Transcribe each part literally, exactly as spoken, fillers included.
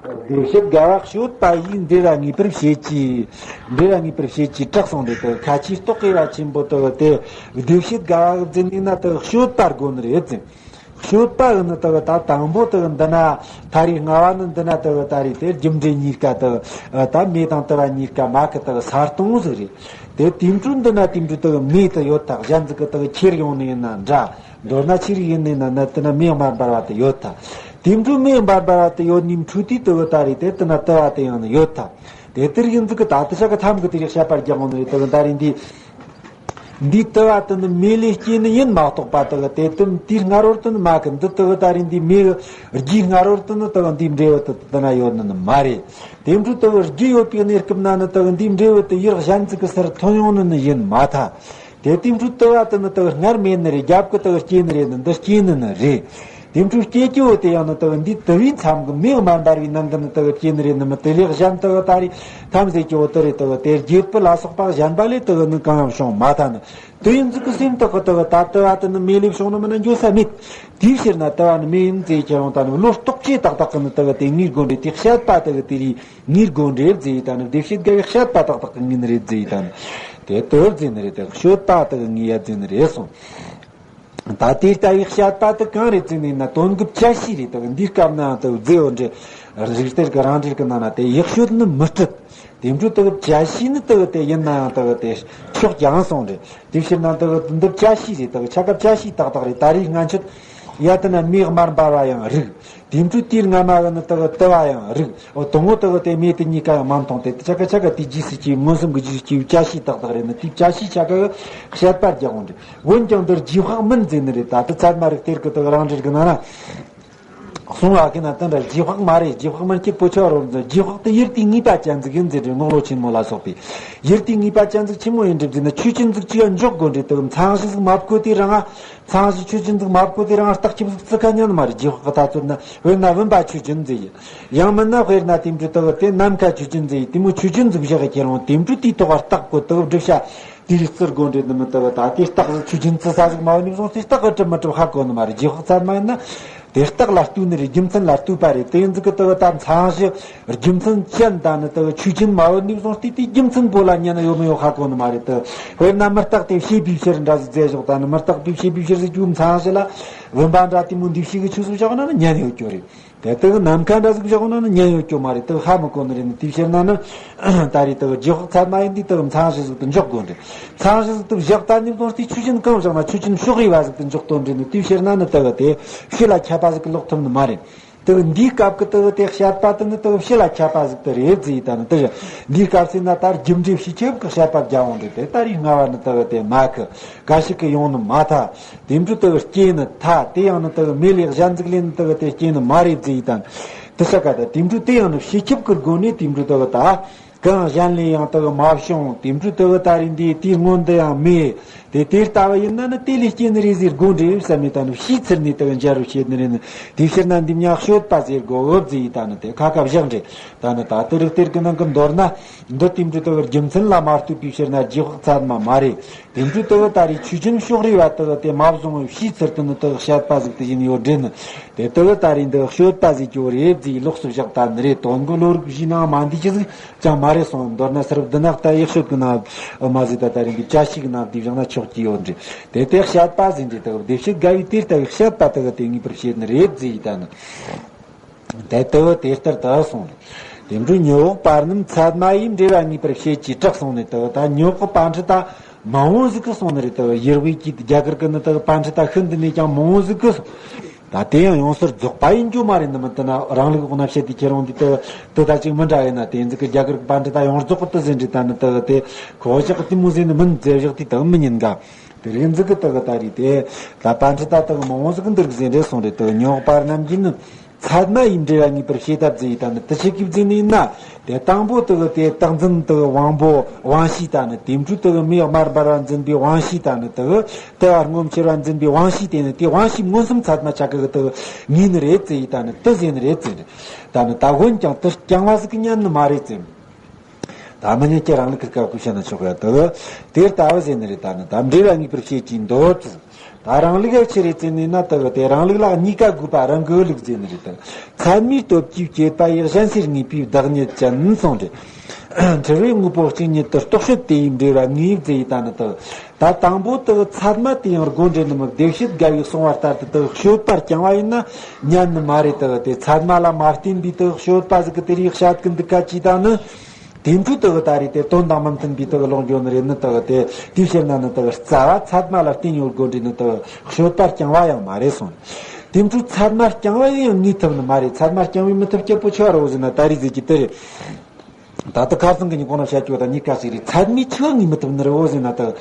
བདེ་གཤེགས་དགའ་བ་སྤྱོད་པ་ཡིས། འབྲེལ་བ་ངེས་པར་བྱེད་ཀྱི། འབྲེལ་བ་ངེས་པར་བྱེད་ཀྱི་གྲགས་སོང་རེད། དེ་ཁ་ཆེའི་རྟོག་གེ་བ་ཆེན་པོ་དེ་དེ་བདེ་གཤེགས་དགའ་བ་འཛིན་ནས་ན་དེ་སྤྱོད་པ་དགོས་ནི་རེད་ཟེར། སྤྱོད་པ་ནི་དེ་ད་དང་པོ་དེ་འདི་ན་ཐ་རིག་ལྔ་བ་ནི་འདི་ན་དེ་ད་རེད། དེ་རྒྱུ་འབྲས་གཉིས་ཀ་དེ་ད་མེ་དང་དུ་བ་གཉིས་ཀ་མ་གི་དེ་ས་སྟོང་ཟིག་རེད། དེ་དེ་འཕྲོ་འདི་ན་དེ་འཕྲོ་དེ་མེ་དེ་ཡོད་ད། གཞན་ཟིག་གི་དེ་ཁྱེར་ཡོང་ནི་ཡིན་ན་འདྲ། མདོར་ན་ཆི་རིགས་ཡིན་ནི་ན་ན་དེ་ན་མེ་དམར་འབར་བ་དེ་ཡོད་ད། དེ་འཕྲོ་མེ་དམར་འབར་བ་དེ་ཡོད་ནི་འཕྲོ་དེ་དེ་ད་རེད། དེ་དེ་ན་དུ་བ་དེ་ཡང་ནི་ཡོད་ད། དེ་དེར་ཡིན་ཟིག་གི་ད་དེ་ཤ་གི་ཐམ་གི་དེ་རིགས་བཤད་པར་རྒྱག་འོང་ནི་རེད། དེ་གི་ད་རེད། འདི་འདི་དུ་བ་དེ་ནི་མེ་ལས་སྐྱེས་ནི་ཡིན་མ་གཏོགས་པ་དེ་གི་དེ་དུམ་དེའི་སྔ་རོལ་དུ་ནི་མ་གི་འདི་དེ་གི་ད་རེད། འདི་མེ་གི་རྒྱུའི་སྔ་རོལ་དུ་ནི་དེ་གི་འདི་འབྲས་བུ་དེ་དེ་ན་ཡོད་ནི་ནི་མ་རེད། དེ་འཕྲོ་དེ་གི་རྒྱུ་ཡོད་པའི་གནས་སྐབས་ན་ནི་དེ་གི་འདི་འབྲས་བུ་དེ་ཡུལ་གཞན་ཟིག་གི་སར་ཐོན་ཡོང་ནི་ནི་ཡིན་མ་ཐལ། དེ་དེ་འཕྲོ་དུ་བ་དེ་ནི་དེ་གི་སྔར་མེད་ནི་རེད། རྒྱབ་གི་དེ་གི་སྐྱེས་ནི་རེད། ནི་འདི་སྐྱེས་ནི་ནི་རེད། དེ་འཕྲོ་སྐྱེ་སྐྱེ་བོ་དེ་ཡང་ནི་དེ་གི་འདི་དུ་བའི་མཚམས་གི་མེ་དམར་འབར་བའི་ནང་གི་ནི་དེ་གི་སྐྱེས་ནི་རེད། ནི་མི་དེ་ལས་གཞན་དེ་གི་ད་རེད། ཐམས་ཅད་ཀྱི་འོ་དེ་རེད། དེ་གི་དེ་རྒྱུད་པ་ལ་སོགས་པ་གཞན་པ་ལས་དེ་གི་ནི་གང་ཡང་བྱུང་མ་ཐལ་ནི། དེ་ཡིན་ཟིག་གི་སེམས་དེ་གི་དེ་གི་ད་དུ་བ་དེ་ནི་མེ་ལས་བྱུང་ནི་མིན་ན་འགྱོ་ས་མེད། དེའི་ཕྱིར་ན་དུ་བ་ནི་མེ་ཡིན་ཟེར་ཁྱེར་ཡོང་ད་ནི་བློ་རྟོག་བཅས་ཏག་ཏག་གི་ནི་དེ་གི་དེ་ངེས་དགོས་རེད། དེ་བཤད་པ་དེ་གི་དེ་རེད། ངེས་དགོས་རེད་ཟེར་ཡི་ད་ནི། བདེ་གཤེགས་དགའ་བའི་བཤད་པ་ཏག་ཏག་གི་ངེས་ནི་རེད་ཟེར་ཡི་ད་ནི། དེ་དོར་ཟེར་ནི་རེད། དེ་སྤྱོད་པ་དག་ངེས་ཡ་ཟེར་ནི་རེད་གསུངས། ད་དེ་ལྟ་བུའི་བཤད་པ་དེ་གང་རེད་ཟེར་ནི་ན། དོན་གྱི་བཅད་ཤེས་རེད། དེ་འདིའི་སྐབས་ནའང་དེ་མཛེས་འོ་འདྲེ་རིག་གཏེར་གྱི་རང་འགྲེལ་གྱི་ནང་ན་དེ་ཡག་ཤོས་ནི་མི་སྲིད། དེ་འཕྲོ་དེ་བཅད་ཤེས་ནི་དེ་དེ་ཡིན་ནའང་དེ་དེ་ཆོག་ཀྱང་གསུངས་རེད། དེ་ཕྱིར་ན་དེ་འདི་བཅད་ཤེས་རེད། དེ་ཆ་ག་བཅད་ཤེས་ཏག་ཏག་རེད། ད་རེས་སྔ་ཕྱི་ཡ་དེ་ན་མེ་དམར་འབར་བ་ཡང་རིག་དེ་འཕྲོ་དེའི་སྔ་མ་གི་ནི་དེ་གི་དུ་བ་ཡང་རིག་འོ་དང་པོ་དེ་གི་དེ་མེ་དེ་གཉིས་ཀ་ཡང་མ་མཐོང་། དེ་ཆ་ག་ཆ་ག་དེ་རྗེས་སུ་སྐྱེས། མངོན་སུམ་གྱི་རྗེས་སུ་སྐྱེས་པའི་བཅད་ཤེས་ཏག་ཏག་རེད། ནི་དེའི་བཅད་ཤེས་ཆ་ག་གི་བཤད་པ་རྒྱག་འོང་རེད། འོན་ཀྱང་འདིར་རྗེས་དཔག་མིན་ཟེར་ནི་རེད། ད་དེ་ཚད་མ་རིག་གཏེར་གི་དེ་གི་རང་འགྲེལ་གི་ནང་ན་གསུང་བ་གི་ན་དེ་འདྲ་རྗེས་དཔག་མ་རེད། རྗེས་དཔག་མིན་སྐྱེ་པོ་ཆོ་རོ་ཟེར། རྗེས་དཔག་དེ་ཡུལ་དེའི་ངེས་པ་ཅན་ཟིག་ཡིན་ཟེར་རེད། རྔོག་ལོ་ཆེན་མོ་ལ་སོགས་པའི་ཡུལ་དེའི་ངེས་པ་ཅན་ཟིག་ཆི་མོ་ཡིན་རེད་ཟེར་ན། ཆོས་ཅན་ཟིག་ཅི་ཡང་འཇོག་དགོས་རེད། དེ་གི་མཚན་གཞི་ཟིག་མ་བཀོད་དེ་རང་ང་། མཚན་གཞི་ཆོས་ཅན་ཟིག་མ་བཀོད་དེ་རང་རྟགས་ཁྱབ་ཟིག་བརྩི་ཁ་ཉན་མ་རེད། རྗེས་དཔག་གི་ཐ་ཚོད་ན། དཔེར་ན་བུམ་པ་ཆོས་ཅན་ཟེར་ཡི། ཡང་མིན་ན་དཔེར་ན་དེ་འཕྲོ་དེ་གི་དེ་ནམ་མཁའ་ཆོས་ཅན་ཟེར་ཡི། དེ་མོ་ཆོས་ཅན་ཟིག་བཞག་གི་ཁྱེར་འོང་། དེ་འཕྲོ་དེའི་ཐོག་ག་རྟགས་བཀོད་དེ་གི་བསྒྲུབ་བྱ་དེ་རིགས་བརྩི་དགོས་རེད། ནི་མི་དེ་གི་ད་དེ་རྟགས་ཟིག་ཆོས་ཅན་བརྩི་ས་ཟིག་མ་ཡོད་ནི་བཟུང་སྟེ་རྟགས་གི་གྲུབ་མི་གྲུབ་ཧ་གོ་ནི་མ་རེད། རྗེས་དཔག་ཚད་མ་ཡིན་ན། དེ་རྟགས་ལ་ལྟོས་ནི་རེད། རྒྱུ་མཚན་ལ་ལྟོས་པ་རེད། དེ་ཡིན་ཟིག་གི་དེ་གི་ད་མཚན་གཞི་རྒྱུ་མཚན་ཅན་ད་ནི་དེ་གི་ཆོས་ཅན་མ་ཡོད་ནི་བཟུང་སྟེ་དེའི་རྒྱུ་མཚན་པོ་ལ་ཉན་ནི་ཡོད་མི་ཡོད་ཧ་གོ་ནི་མ་རེད། དེ་དཔེར་ན་མུ་སྟེགས་དེ་བྱས་པའི་ཕྱིར་འདྲ་ཟིག་མཛད་བཞག་ད་ནི་མུ་སྟེགས་པས་བྱས་པའི་ཕྱིར་ཟིག་རྒྱུ་མཚན་གཞི་ལ་བུམ་པ་འདྲ་དེ་མོ་འདི་ཞིག་གི་ཆོས་སུ་བཞག་ན་ནི་ཉན་ཡོད་རྒྱུ་རེད། དེ་དེ་གི་ནམ་མཁའ་འདྲ་ཟིག་བཞག་ན་ནི་ཉན་ཡོད་རྒྱུ་མ་རེད། དེ་གི་ཧ་མི་གོ་ནི་རེད། ནི་དེའི་ཕྱིར་ན་ནི་ད་རེས་དེ་གི་རྗེས་དཔག་ཚད་མ་ཡིན་དུས་དེ་གི་མཚན་གཞི་ཟིག་ཏུ་འཇོག་དགོས་རེད། མཚན་གཞི་ཟིག་ཏུ་བཞག་ད་ནི་དོན་དེ་ཆོས་ཅན་གང་བཞག་ན་ཆོས་ཅན་ཕྱོགས་རིས་པ་ཟིག་ཏུ་འཇོག་དོན་རེད། ནི་དེའི་ཕྱིར་ན་ནི་དེ་གི་དེ་ཕྱི་ལ་ཁྱབ་པ་ཟིག་གི་ལོག་ཐུབ་ནི་མ་རེད། དེ་གི་འདིའི་སྐབས་ཀྱི་དེ་གི་དེ་བཤད་པ་དེ་ནི་དེ་གི་ཕྱི་ལ་ཁྱབ་པ་ཟིག་ཏུ་རེད་ཟེར་ཡི་ད་ནི། དེ་གི་འདིའི་སྐབས་སུ་ན་ད་རྒྱུ་འབྲས་སྤྱི་ཁྱབ་ཀྱི་བཤད་པ་རྒྱག་འོང་རེད། དེ་ད་རེས་སྔ་བ་ནི་དེ་གི་དེ་མ་གི་ག་ཞིག་གི་ཡོང་ནི་མ་ཐལ། དེ་འཕྲོ་དེ་གི་སྐྱེ་ནི་ཐལ། དེ་ཡང་ནི་དེ་གི་མེ་ལས་གཞན་ཟིག་ལས་ནི་དེ་གི་དེ་སྐྱེ་ནི་མ་རེད་ཟེར་ཡི་ད་ནི། དེ་ཆ་ག་ད་དེ་འཕྲོ་དེ་ཡང་ནི་སྤྱི་ཁྱབ་ཀྱི་སྒོ་ནས་དེ་འཕྲོ་དེ་གི་ད་གང་གཞན་ལས་ཡང་དེ་གི་མ་བྱུང་། དེ་འཕྲོ་དེ་གི་ད་རེས་འདི་དེའི་སྔོན་དུ་ཡང་མེད། དེ་དེ་ལྟ་བུ་ཡིན་ན་ནི་དེ་ལས་སྐྱེ་ནི་རེད་ཟེར་དགོས་འདྲ་བསམ་མེད། ད་ནི་ཕྱིའི་ཚུལ་ནས་དེ་གི་འཇལ་རོ་བྱེད་ནི་རེད། ནི་དེའི་ཕྱིར་ན་འདི་མྱ་སྤྱོད་པ་ཟེར་དགོས་འོབ་ཟེར་ཡི་ད་ནི། དེ་ཁ་ཁ་བཞག་འདྲ། ད་ནི་ད་དེ་རིགས་གཏེར་གི་ནང་གི་མདོར་ན་འདི་དེ་འཕྲོ་དེ་གི་རྒྱུ་མཚན་ལ་མ་ལྟོས་པའི་ཕྱིར་ན་རྗེས་དཔག་ཚད་མ་མ་རེད། དེ་འཕྲོ་དེ་གི་ད་རེས་ཆོས་ཅན་ཕྱོགས་རིས་པ་དེ་གི་དེ་མ་བཟུང་བའི་ཕྱིའི་ཚུལ་དུ་ནི་དེ་གི་བཤད་པ་ཟིག་དེ་ཡིན་ཡོད་འདྲ། ནི་དེ་དེ་གི་ད་རེས་འདི་སྤྱོད་པ་ཟེར་རྒྱུ་རེད་ཟེར་ལོགས་སུ་བཞག་ད་ནི་རེད། དོན་གྱི་བློ་རིག་བཞིའི་ནང་མ་འདི་ཅི་ཟིག་ཅང་མ་རེད་གསུངས། མདོར་ན་ཟུར་བདུན་ནག་ད་ཡག་ཤོས་ཀྱི་ནང་མ་ཟེར་ད་ད་རེས་འདི་བཅད་ཤེས་ཀྱི་ནང་འདི་བཞག་ན་ཆོག་གི་ཡོད་འདྲ། དེ་དེ་བཤད་པ་ཟེར་འདྲ། དེ་གི་བདེ་གཤེགས་དགའ་བའི་དེ་ལྟ་བུའི་བཤད་པ་དེ་གི་དེ་ངེས་པར་བྱེད་ནི་རེད་ཟེར་ཡི་ད་ནི། དེ་ལྟ་བུ་དེ་ལྟར་དུ་གསུངས། དེ་འཕྲོ་ཉི་འོག་པར་རྣམས་ཚད་མ་ཡིས། འབྲེལ་བ་ངེས་པར་བྱེད་ཅེས་གྲགས་གསུངས་ནས། དེ་ད་ཉི་འོག་གི་པཎ་ཌི་ཏ་མང་བོ་ཟིག་གིས་གསུངས་ནི་རེད། དེ་ཡུལ་དབུས་ཀྱི་རྒྱ་གར་གི་ནི་དེ་པཎ་ཌི་ཏ་ཤིན་ཏུ་ནས་ཀྱང་མང་བོ་ཟིག་གིས་གསུངས། ད་དེ་ཡང་ཡོངས་སུ་རྫོགས་པ་ཡིན་རྒྱུ་མ་རེད། ནི་མི་དེ་ན་རང་ལུགས་འོག་ན་བཤད་དེ་ཁྱེར་འོང་དུས་དེ་དེ་ད་ཅིག་མི་འདྲ་ཡིན་ན། དེ་ཟིག་གི་རྒྱ་གར་གི་པཎ་ཌི་ཏ་ཡོངས་རྫོགས་གི་དེ་ཟིན་འདྲ། ད་ནི་དེ་དེ་ཁོ་ཅག་གི་དེ་མོ་ཟིན་ནི་མིན་ཟེར་བཞག་དུས་དེ་མི་ཉན་ག་དེ་རིགས་ཟིག་གི་དེ་གི་ད་རེས་དེ་ད་པཎ་ཌི་ཏ་དེ་གི་མང་བོ་ཟིག་གིས་འདི་རིགས་ཟིན་རེད་གསུངས་རེད། དེ་ཉི་འོག་པར་རྣམས་ཀྱིས་ནི། ཚད་མ་ཡིས་འབྲེལ་བ་ངེས་པར་བྱེད་ཐབས་ཟེར་ཡི་ད་ནི་དེ་ཆི་གི་ཟིན་ནི་ཡིན་ན། དེ་དང་པོ་དེ་གི་དེ་རྟགས་འཛིན་དེ་གི་དབང་པོ་དབང་ཤེས་ད་ནི། དེ་འཕྲོ་དེ་གི་མེ་དམར་འབར་བ་འཛིན་པའི་དབང་ཤེས་ད་ནི། དེ་གི་དུ་བ་སྔོ་འཆར་བ་འཛིན་པའི་དབང་ཤེས། དེ་ནི་དེ་དབང་ཤེས་མངོན་སུམ་ཚད་མ་ཆ་གི་དེ་གི་ངེས་ནི་རེད་ཟེར་ཡི་ད་ནི། དེ་ཟིན་ནི་རེད་ཟེར་ནི། ད་ནི་ད་འོན་ཀྱང་དེ་རྐྱང་བ་ཟིག་གིས་ཉན་ནི་མ་རེད་ཟེར། ད་མི་ཉན་ཀྱི་རང་ལུགས་ཀྱི་སྐབས་ཀྱི་བཤད་ན་ཆོག་ཡ་དེ་གི་དེ་ལྟ་བུ་ཟེར་ནི་རེད། ད་ནི་ད་འབྲེལ་བ་ངེས་པར་བྱེད་ཅེས་འདོད་ཟེར། ད་རང་ལུགས་ལ་ཆི་རེད་ཟེར་ནས་ན་དག་དེ་རང་ལུགས་ལ་གཉིས་ཀ་དགོས་པ་རང་གི་ལུགས་ཟེར་ནི་རེད་དག་ཚད་མའི་སྟོབས་ཀྱིས་བསྐྱེད་པ་ཡི་གཞན་སེལ་ནུས་པའི་བདག་ཉིད་ཅན་གསུངས་རེད། འཁྲུལ་བའི་དངོས་པོ་གཅིག་ཉིད་དུ་རྟོག་དཔྱོད་དེ་ཡིས་འབྲེལ་བ་ངེས་ཟེར་ཡི་ད་ནི་དག་ད་དང་པོ་དག་ཚད་མ་དེ་ཡང་དགོས་འདྲེ་ནི་མི་བདེ་བྱེད་དགའ་བའི་གསུང་བ་ལྟར་དུ་དག་དཔྱོད་པ་རྐྱང་བ་ཡིན་ན་ཉན་ནི་མ་རེད་དག་དེ་ཚད་མ་ལ་མ་བརྟེན་པའི་དག་དཔྱོད་པ་ཟིག་གི་དེ་རིགས་བཤད་གི་འདུག་ག་ཅིག་ད་ནི། དེ་འཕྲོ་དག་ད་རེས་དེ་དོན་དང་མི་མཐུན་པའི་དག་ལོག་འགྱོ་ནི་རེད་ནི་དག་དེ་དེའི་ཕྱིར་ན་ནི་དག་རྩ་བ་ཚད་མ་ལ་བརྟེན་ཡོད་དགོས་འདྲེ་ནི་དག་དཔྱོད་པ་རྐྱང་བ་ཡང་མ་རེད་གསུངས། དེ་འཕྲོ་ཚད་མ་རྐྱང་བ་ཡང་ངེས་ཐུབ་ནི་མ་རེད། ཚད་མ་རྐྱང་བས་མི་ཐུབ་སྐྱེ་པོ་ཆོ་རོ་ཟེར་ན་ད་རེས་ཟེར་གྱི་དེ་རེད། ད་ལྟ་ཁ་སང་གི་ཉིན་གོང་ན་བཤད་རྒྱུ་ད་གཉིས་ཀ་ཞིག་རེད། ཚད་མའི་ཆོས་ངེས་མི་ཐུབ་ནི་རེད་འོ་ཟེར་ན་དག་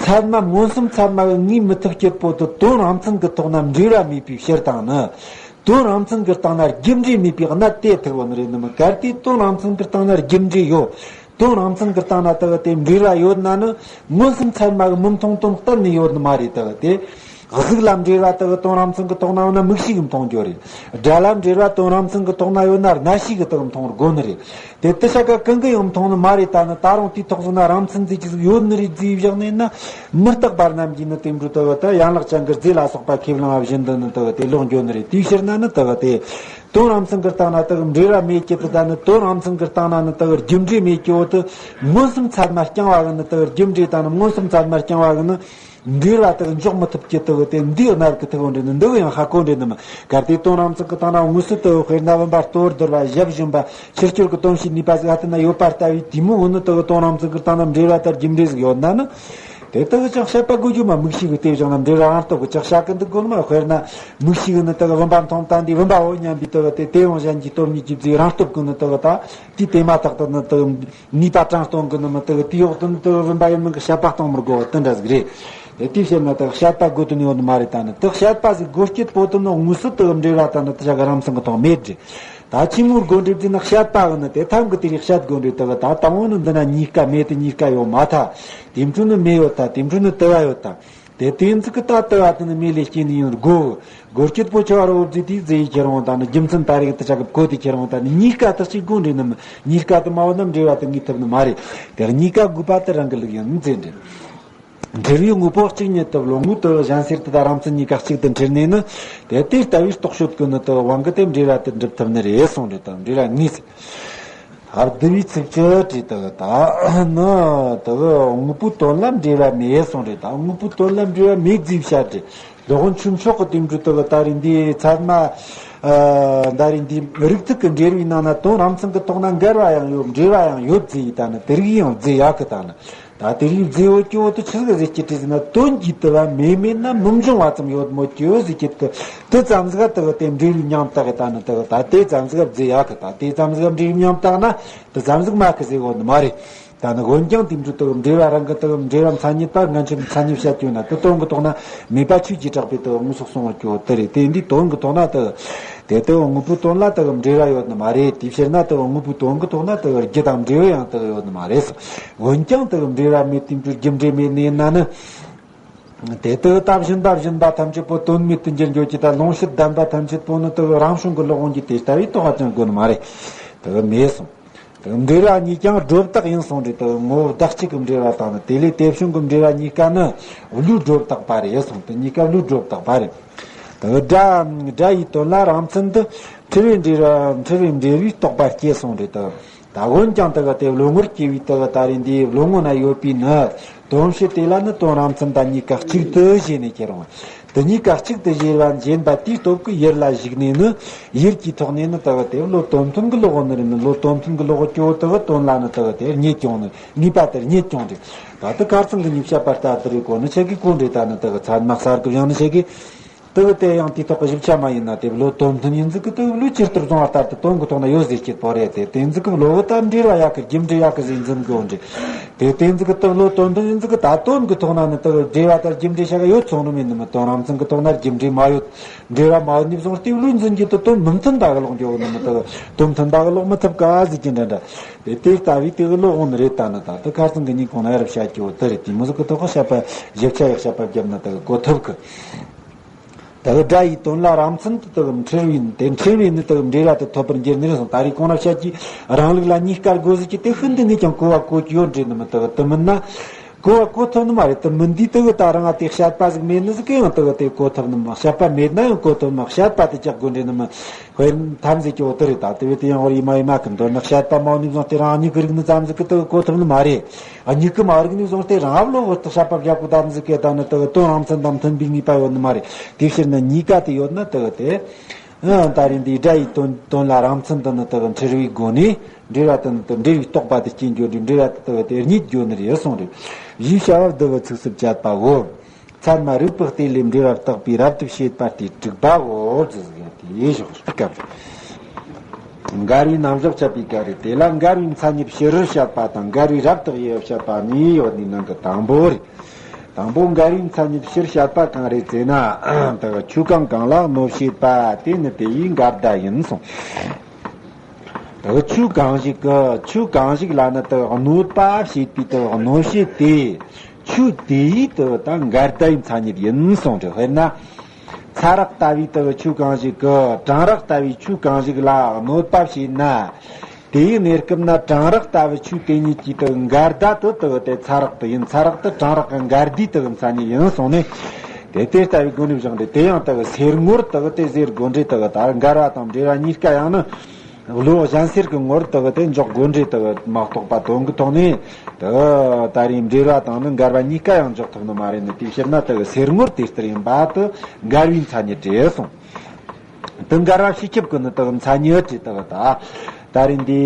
ཚད་མ་མངོན་སུམ་ཚད་མ་གི་ངེས་མི་ཐུབ་སྐྱེ་པོ་དུ་དོན་རང་མཚན་གི་ཐོག་ན་འབྲེལ་བ་མེད་པའི་ཕྱིར་དང་ནི། དོན་རང་མཚན་གྱི་སྟེང་ན་རྒྱུ་འབྲས་མེད་པའི་གནད་དེ་ཐུག་པ་ནི་རེད་ནི་མི་གལ་ཏེ་དོན་རང་མཚན་གྱི་སྟེང་ན་རྒྱུ་འབྲས་ཡོད། དོན་རང་མཚན་གྱི་སྟེང་ན་དག་དེ་འབྲེལ་བ་ཡོད་ན་ནི་མངོན་སུམ་ཚད་མ་གི་མི་མཐོང་དོན་གཏན་ནས་ཡོད་ནི་མ་རེད་དག་དེ། གཟུགས་ལ་འབྲེལ་བ་དག་དོན་རང་མཚན་གྱི་ཐོག་ན་ཡོད་ན་མིག་ཤེས་ཀྱིས་མཐོང་རྒྱུ་རེད། སྒྲ་ལ་འབྲེལ་བ་དོན་རང་མཚན་གྱི་ཐོག་ན་ཡོད་ན་རྣ་ཤེས་ཀྱིས་དག་མཐོང་དགོས་ནི་རེད། དེ་དེ་ཤ་ཀ་གང་གི་ཡང་མཐོང་ནི་མ་རེད། ད་ནི་ད་རུང་དེའི་ཐོག་ཟིག་ན་རང་མཚན་རྫས་ཀྱི་ཟིག་ཡོད་ནི་རེད་རྫས་བཞག་ནས་ན། མི་རྟག་པ་རྣམས་ཀྱིས་ནི་དེ་འཕྲོ་དག་ད་ཡན་ལག་ཅན་གྱི་རྫས་ལ་སོགས་པ་ཁས་བླངས་པ་བཞིན་དུ་ནི་དག་དེ་ལོག་འགྱོ་ནི་རེད། དེའི་ཕྱིར་ན་ནི་དག་དེ་དོན་རང་མཚན་གྱི་སྟེང་ན་དག་འབྲེལ་བ་མེད་ཀྱི་དུ་ད་ནི་དོན་རང་མཚན་གྱི་སྟེང་ན་ནི་དག་རྒྱུ་འབྲས་མེད་ཀྱི་འོ་དུ་མངོན་སུམ་ཚད་མ་རྐྱང་བ་གི་ནི་དག་རྒྱུ་འབྲས་ད་ནི་མངོན་སུམ་ཚད་མ་རྐྱང་བ་གི་ནི། འབྲེལ་བ་དག་འཇོག་མི་ཐུབ་ཀྱི་དུ་དེ་འདི་གནད་ཀྱི་ཐུག་འདྲེ་ནི་འདི་ཡང་ཧ་གོ་འདྲེ་ནི་མི་གལ་ཏེ་དོན་རང་མཚན་གྱི་སྟེང་ན་དངོས་སུ་དུ་དཔེར་ན་བུམ་པ་ལྟོ་བར་དོར་བ་ཞབས་ཞུམ་པ་ཕྱི་སྐྱོར་གྱི་དོན་བྱེད་ནུས་པ་ཟིག་ཧ་ཏུ་ན་ཡོད་པ་ལྟ་བུའི་དེ་མོ་འོ་ནི་དུ་དོན་རང་མཚན་གྱི་སྟེང་ན་འབྲེལ་བ་ལྟར་རྒྱུ་འབྲས་ཟིག་ཡོད་ན་ནི། དེ་དག་ཀྱང་བཤད་པ་དགོས་རྒྱུ་མ་མིག་ཤེས་ཀྱི་དེ་བཞག་ན་འབྲེལ་བ་རང་སྟོབས་ཀྱི་ཅག་བྱ་གི་འདུག་དགོས་ནི་མ་དཔེར་ན་མིག་ཤེས་ཀྱི་ནི་དུ་བུམ་པ་མཐོང་ལྟ་འདི་བུམ་པ་འོ་སྙམ་པའི་དུ་དེ་དེ་ཡང་གཞན་གྱི་སྟོབས་ཉིད་ཀྱི་རྫས་རང་སྟོབས་ཀྱི་ནི་དུ་ད་དེ་དེ་མ་ཐག་ཏུ་ནི་དུ། ནུས་པ་དྲང་གཏོང་གི་ནི་མི་དེ་གི་དེའི་འོག་ཏུ་ནི་དེ་གི་བུམ་པ་ཡིན་མིན་གི་དཔྱད་པ་གཏོང་མི་དགོས་པ་དེ་འདྲ་ཟིག་རེད། དེ་དེའི་ཕྱིར་ན་དེ་གི་དཔྱད་པ་དགོས་དོན་ཡོད་ནི་མ་རེད། ད་ནི་དེ་གི་དཔྱད་པ་ཟིག་དགོས་སྐྱེད་པོ་དུ་ནི་དངོས་སུ་དེ་གི་འབྲེལ་བ་ད་ནི་དེ་བྱ་གི་རང་མཚན་གི་ཐོག་མེད་རེད། ད་ཆི་མོར་དགོས་འབྲེལ་དེ་ནི་དཔྱད་པ་གི་ནི་དེ་ཐམ་གི་དེ་རིགས་དཔྱད་དགོས་འབྲེལ་དེ་གི་ད་དང་བོ་ནི་འདི་ན་གཉིས་ཀ་མེད་དེ་གཉིས་ཀ་ཡོད་མ་ཐལ། དེ་འཕྲོ་ནི་མེ་ཡོད་ཐལ། དེ་འཕྲོ་ནི་དུ་བ་ཡོད་ཐལ། དེ་དེ་ཚིག་གི་ད་དུ་བ་དེ་ནི་མེ་ལས་སྐྱེས་ནི་ཡིན་དགོས། དགོས་སྐྱེད་པོ་ཆེ་བ་རོ་བརྫིས་དེའི་རྫས་ཡི་ཁྱེར་འོང་དང་ནི་རྒྱུ་མཚན་ད་རེས་དུ་ཆག་གི་གོ་དེ་ཁྱེར་འོང་དང་ནི་གཉིས་ཀ་དག་ཅིག་དགོས་འདྲེ་ནི་མི་གཉིས་ཀ་དུ་མ་བོ་ན་འབྲེལ་བ་དུ་ངེས་ཐུབ་ནི་མ་རེད། དེར་གཉིས་ཀ་དགོས་པ་དུ་རང་གི་ལུགས་ཡིན་མཛད་འདྲེ། འབྲེལ་བའི་དངོས་པོ་གཅིག་ཉིད་དུ་བློ་ངོ་དུ་གཞན་སེལ་དུ་དང་རང་མཚན་གཉིས་ཀ་གཅིག་ཏུ་འབྲེལ་ནས་ནི། དེ་དེ་ལྟ་བུའི་རྟོག་དཔྱོད་ཀུན་ནི་དུ་དབང་གི་དེ་འབྲེལ་བ་དུ་འགྲུབ་ཐུབ་ནི་རེད་གསུངས་རེད་དང་འབྲེལ་བ་ངེས། ཨ་བདུན་པའི་ཚིགས་བཅད་བྲིས་དག་ད་ནི་དག་དངོས་པོའི་དོན་ལ་འབྲེལ་བ་མེད་གསུངས་རེད། ད་དངོས་པོའི་དོན་ལ་འབྲེལ་བ་མེད་རྫིས་བཤད་རེད། སློབ་དཔོན་ཆོས་མཆོག་གི་དེ་འཕྲོ་དག་ད་རེས་འདི་ཚད་མ་ཨ་ད་རེས་འདི་རིགས་ཐིག་གི་འབྲེལ་བའི་ནང་ན་དོན་རང་མཚན་གྱི་ཐོག་ན་འགལ་བ་ཡང་ཡོད་འབྲེལ་བ་ཡང་ཡོད་རྫིས་ཡིན། ད་ནི་དེ་རིགས་ཡང་རྫིས་ཡག་གི་ད་ནི། ད་དེ་རིགས་རྫས་འོ་སྐྱེ་བོ་དུ་ཆི་ཟིག་རྫས་སྐྱེ་དྲི་ཟིན་ན་དོན་གྱིས་དུ་བ་མེད་མེད་ན་མི་འབྱུང་བ་ཙམ་ཡོད་མོད་སྐྱེ་བོ་ཟིག་སྐྱེ་དུ་དུ་ཙམ་ཟིག་དུ་དེ་འབྲས་བུའི་ཉམ་ཐག་གི་ད་ནི་དུ་ད་དེ་ཙམ་ཟིག་རྫས་ཡག་གི་ད་དེ་ཙམ་ཟིག་འབྲས་བུའི་ཉམ་ཐག་ན་དུ་ཙམ་ཟིག་མ་ཁི་ཟིག་ཡོད་ནི་མ་རེད། ད་ནི་འོན་ཀྱང་དེ་འབྲས་དུ་འབྲེལ་བ་རང་གི་དུ་འབྲེལ་བ་མཚན་ཉིད་པ་ངན་ཆུ་མཚན་ཉིད་བཤད་རྒྱུ་ན་དུ་དོན་གི་ཐོག་ན་མེད་པ་ཆོས་ཀྱིས་གྲགས་པའི་དུ་དངོས་སུ་གསུང་བ་སྐྱེ་བོ་དུ་རེད། དེ་འདི་དོན་གི་ཐོག་ན་དུ། དེ་ལྟ་བུ་དངོས་པོའི་དོན་ལ་དེ་གི་འབྲེལ་བ་ཡོད་ནི་མ་རེད། དེའི་ཕྱིར་ན་དེ་གི་དངོས་པོའི་དོན་གྱི་ཐོག་ན་དེ་གི་རྒྱུ་དང་འབྲས་བུ་ཡང་དེ་གི་ཡོད་ནི་མ་རེད། འོན་ཀྱང་དེ་གི་འབྲེལ་བ་མེད་དུས་འབྲས་རྒྱུ་འབྲས་མེད་ནས་ན་ནི། དེ་དེ་གི་ད་བཞིན་པ་བཞིན་པ་ཐམས་ཅད་པོ་དོན་མེད་དུ་འགྱུར་འགྱོ་གི་ད་ལོངས་སྤྱོད་ལྡན་པ་ཐམས་ཅད་པོ་ནི་དེ་གི་རང་བྱུང་གི་བློ་དབང་གིས་དེ་ལྟ་བུའི་རྟོགས་པ་ཅང་དགོས་ནི་མ་རེད། དེ་གི་མེད་གསུངས། དེ་གི་འབྲེལ་བ་གཉིས་ཀྱང་སྒྲོ་བཏགས་ཡིན་གསུངས་རེད། དེ་གི་ངོ་བོ་བདག་གཅིག་གི་འབྲེལ་བ་དང་ནི་དེ་ལས་དེ་བྱུང་གི་འབྲེལ་བ་གཉིས་ཀ་ནི་བློས་སྒྲོ་བཏགས་པ་རེད་གསུངས། དེ་གཉིས་ཀ་བློས་སྒྲོ་བཏགས་པ་རེད། དེ་སྒྲ་སྒྲ་ཡི་དོན་ལ་རང་མཚན་དུ་འཁྲུལ་བའི་འབྲེལ་བ་འཁྲུལ་བའི་འབྲེལ་བའི་རྟོག་པ་སྐྱེས་གསུངས་རེད་དོ། ད་འོན་ཀྱང་དེ་ག་དེ་བློ་ངོར་སྐྱེ་བའི་དེ་ག་ད་རེས་འདིའི་བློ་ངོ་ན་ཡོད་པའི་ནི་དོན་བྱེད་དེ་ལ་ནི་དོན་རང་མཚན་དང་གཉིས་ཀ་གཅིག་ཏུ་བྱས་ནས་ཁྱེར་འོང་། དེ་གཉིས་ཀ་གཅིག་ཏུ་བྱས་པ་འཇེན་པ་དེའི་སྟོབས་ཀྱིས་ཡུལ་ལ་གཞིགས་ནས་ནི་ཡུལ་གྱི་ཐོག་ནས་ནི་དེ་ག་དེ་བློ་དོན་མཐུན་གྱི་བློ་ངོ་ནི་རེད། ནི་བློ་དོན་མཐུན་གྱི་བློ་ངོ་སྐྱོ་བོ་དེ་ག་དོན་ལ་ནི་དེ་ག་དེ་རྙེད་ཀྱང་ནི་ངེས་པ་དེ་རྙེད་ཀྱང་རེད། ད་དེ་ཁར་ཚང་གི་ཉིད་བཤད་པ་ལྟར་དུ་རེད་གོ་ནི་ཆེ་གི་གོ་འདྲེ་ད་ནི་དེ་ག་ཚད་མ་གསར་གི་ཡང་ནི་ཆེ་གི་དེ་གི་དེ་ཡང་དེའི་ཐོག་གི་ཞིབ་ཆ་མ་ཡིན་ན་དེ་བློ་དོན་མཐུན་ཡིན་ཟིག་གི་དེ་བློ་ཇི་ལྟར་བཟུང་བ་ལྟར་དུ་དོན་གི་ཐོག་ན་ཡོད་ཟེར་སྐྱེད་པོ་རེད། དེ་དེ་ཟིག་གི་བློ་བུ་ད་འབྲེལ་བ་ཡག་གི་རྒྱུ་འབྲས་ཡག་གི་ཟིག་འཛིན་དགོས་འདྲེ། དེ་དེ་ཟིག་གི་དེ་བློ་དོན་མཐུན་ཡིན་ཟིག་གི་ད་དོན་གི་ཐོག་ན་ནི་དེ་གི་འབྲེལ་བ་ད་རྒྱུ་འབྲས་ཤ་ག་ཡོད་ཚོང་རུ་མིན་ནི་མི་དོན་རང་མཚན་གི་ཐོག་ན་རྒྱུ་འབྲས་མ་ཡོད། འབྲེལ་བ་མ་ཡོད་ནི་བཟུང་སྟེ་བློ་འཛིན་རྒྱུ་དེ་དོན་མི་མཐུན་པ་གི་ལོག་འགྱོ་གི་ནི་མི་དེ་དོན་མཐུན་པ་གི་ལོག་མི་ཐུབ་ག་ཟིག་གི་འདྲ་འདྲ། དེ་དེ་ལྟ་བུའི་དེ་གི་བློ་འོང་ནི་རེད། ད་ནི་ད་དེ་ཁར་ཚང་གི་ཉིན་གོང་ན་ཡར་བཤད་རྒྱུ་དེ་རེད། དེ་མི་ཟིག་གི་ཐོག་གི་བཤད་པ་ཞིབ་ཆ་ཡག་བཤད་པ་བརྒྱབ་ན་དེ་གི་གོ་ཐུབ་གི། དེ་གི་སྒྲ་ཡི་དོན་ལ་རང་མཚན་དུ་དེ་གི་འཁྲུལ་བའི་དེ་འཁྲུལ་བའི་ནི་དེ་གི་འབྲེལ་བ་དེ་ཐོབ་པར་འགྱུར་ནི་རེད་གསུངས། ད་རེས་གོང་ན་བཤད་ཀྱི་རང་ལུགས་ལ་གཉིས་ཀ་དགོས་ཟིག་གི་དེ་ཤིན་ཏུ་ནས་ཀྱང་གོ་བ་གོ་གི་ཡོད་འདྲེ་ནི་མི་དེ་གི་དེ་མིན་ན། གོ་བ་གོ་ཐུབ་ནི་མ་རེད། དེ་མིན་དུས་དེ་གི་ད་རང་ང་དེ་བཤད་པ་ཟིག་མེད་ནི་ཟིག་གི་ཡང་དེ་གི་དེ་གོ་ཐུབ་ནི་མ། བཤད་པ་མེད་ན་ཡང་གོ་ཐུབ་མ། བཤད་པ་དེ་ཅག་དགོས་འདྲེ་ནི་མ། དཔེར་ན་ཐམས་ཅད་ཀྱི་འོ་དེ་རེད། ད་དེ་བས་དེ་ཡང་འོ་ཡི་མ་ཡི་མ་གི་མདོར་ན་བཤད་པ་མ་འོ་ནི་བཟུང་སྟེ་རང་མྱིག་གི་རིག་ནི་ཙམ་ཟིག་གི་དེ་གི་གོ་ཐུབ་ནི་མ་རེད། ཨ་མྱིག་གི་མ་རིག་ནི་བཟུང་སྟེ་རང་བློ་བུ་དག་བཤད་པ་བཞག་གོ་ད་ནི་ཟིག་གི་ད་ནི་དེ་གི་དོན་རང་མཚན་དང་མཐུན་པའི་ངེས་པ་ཡོད་ནི་མ་རེད། དེ་ཕྱིར་ན་གཉིས་ཀ་དེ་ཡོད་ན་དེ་གི་དེ། ཨ་ད་རིང་འདི་སྒྲ་ཡི་དོན་དོན་ལ་རང་མཚན་དུ་ནི་དག་འཁྲུལ་བའི་སྒོ་ནས་འབྲེལ་བ་དུ་ནི་དུ་འབྲེལ་བའི་རྟོག་པ་དུ་སྐྱེ་འགྱོ་འདི་འབྲེལ་བ་དུ་དག་དེ་རྙེད་འགྱོ་ནི་རེད་གསུངས་རེད། ཡིས་བྱ་བ་བསྡུ་བའི་ཚིགས་སུ་བཅད་པའོ། ཚད་མ་རིགས་པའི་སྟེང་ལས་འབྲེལ་བ་བརྟག་པའི་རབ་ཏུ་བྱེད་པ་སྟེ་དྲུག་པའོ། ཟེར་གི་དེ་ཞོག་སྐབས། འགལ་བའི་རྣམ་གཞག་བཤད་པའི་སྐབས་རེད། དེ་ལ་འགལ་བའི་མཚན་ཉིད་སྤྱི་རུ་བཤད་པ་དང་འགལ་བའི་རབ་ཏུ་དབྱེ་བ་བཤད་པ་གཉིས་ཡོད་ནི་ནང་གི་དང་པོ་རེད། དང་པོ་འགལ་བའི་མཚན་ཉིད་སྤྱིར་བཤད་པ་གང་རེད་ཟེར་ན། དག་ཆོས་གང་གང་ལ་གནོད་བྱེད་པ་དེ་ནི་དེ་ཡི་འགལ་ཟླ་ཡིན་གསུངས། དག་ཆོས་གང་ཞིག་གི་ཆོས་གང་ཞིག་ལ་ནི་དག་གནོད་པ་བྱེད་པའི་དག་གནོད་བྱེད་དེ་ཆོས་དེ་ཡི་དག་ད་འགལ་ཟླ་ཡི་མཚན་ཉིད་ཡིན་གསུངས་ཏེ། དཔེར་ན། ཚ་རགས་ལྟ་བུའི་དག་ཆོས་གང་ཞིག་གི་གྲང་རགས་ལྟ་བུའི་ཆོས་གང་ཞིག་ལ་གནོད་པ་བྱེད་ན། དེའི་གནས་སྐབས་ན་གྲང་རགས་ལྟ་བུ་ཆོས་དེ་ཉིད་ཀྱི་དག་འགལ་ཟླ་དུ་དག་དེ་ཚ་རགས་དུ་ཡིན། ཚ་རགས་དུ་གྲང་རགས་ཀྱི་འགལ་ཟླའི་དག་མཚན་ཉིད་ཡིན་གསུངས་ནས། དེ་དེ་ལྟ་བུའི་སྒོ་ནས་བཞག་འདི་དེ་ཡང་དག་སེལ་ངོར་དག་དེ་ཟེར་དགོས་འདྲེ་དག་ད་འགལ་བ་དང་འབྲེལ་བ་གཉིས་ཀ་ཡང་ནི་བློ་གཞན་སེལ་གྱི་ངོར་དག་དེ་འཇོག་དགོས་འདྲེ་དག་མ་གཏོགས་པ་དོན་གྱི་ཐོག་ནས་དག་ད་རེས་འབྲེལ་བ་དང་ནི་འགལ་བ་གཉིས་ཀ་ཡང་འཇོག་ཐུབ་ནི་མ་རེད་ནི། དེའི་ཕྱིར་ན་དག་སེལ་ངོར་དེ་ལྟར་ཡིན་པ་དུ་འགལ་བའི་མཚན་ཉིད་རེད་གསུངས། དུ་འགལ་བ་སྤྱི་ཁྱབ་ཀྱི་ནི་དག་མཚན་ཉིད་ཀྱི་དག་ད། ད་རེས་འདི་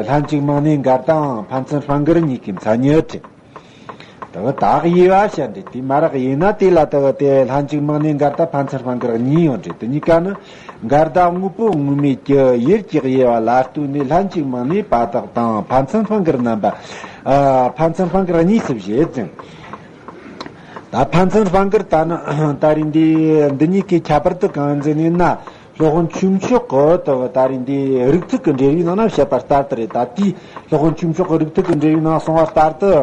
ལྷན་ཅིག་མིང་ནས་འགལ་དང་ཕན་ཚུན་སྤང་གིར་གཉིས་ཀྱི་མཚན་ཉིད་ཀྱི། དག་དག་དབྱེ་བ་བཤད་འདི་དེ་མ་རག་ཡིན་ན་དེ་ལ་དག་དེ་ལྷན་ཅིག་མིང་ནས་འགལ་དང་ཕན་ཚུན་སྤང་གིར་གཉིས་ཡོད་འདྲེ། དེ་གཉིས་ཀ་ནི་འགལ་ཟླ་དངོས་པོ་དངོས་མེད་ཀྱི་ཡུལ་གྱི་དབྱེ་བ་ལ་ལྟོས་ནས་ལྷན་ཅིག་མིང་ནས་བ་དག་དང་ཕན་ཚུན་སྤང་གིར་རྣམ་པ། ཨ་ཕན་ཚུན་སྤང་གིར་གཉིས་སུ་བཞེད་ཅིང་། ད་ཕན་ཚུན་སྤང་གིར་ད་ནི་ད་རེས་འདི་འདི་གཉིས་ཀྱི་ཁྱད་པར་དུ་གང་ཡིན་ཟེར་ནས་ན། སློབ་དཔོན་ཆོས་མཆོག་གི་དག་ད་རེས་འདི་རིགས་ཐིག་གི་འགྲེལ་བའི་ནང་ན་བཤད་པ་ལྟར་དུ་རེད། ད་དེའི་སློབ་དཔོན་ཆོས་མཆོག་གི་རིགས་ཐིག་གི་འགྲེལ་བའི་ནང་གསུངས་པ་ལྟར་དུ།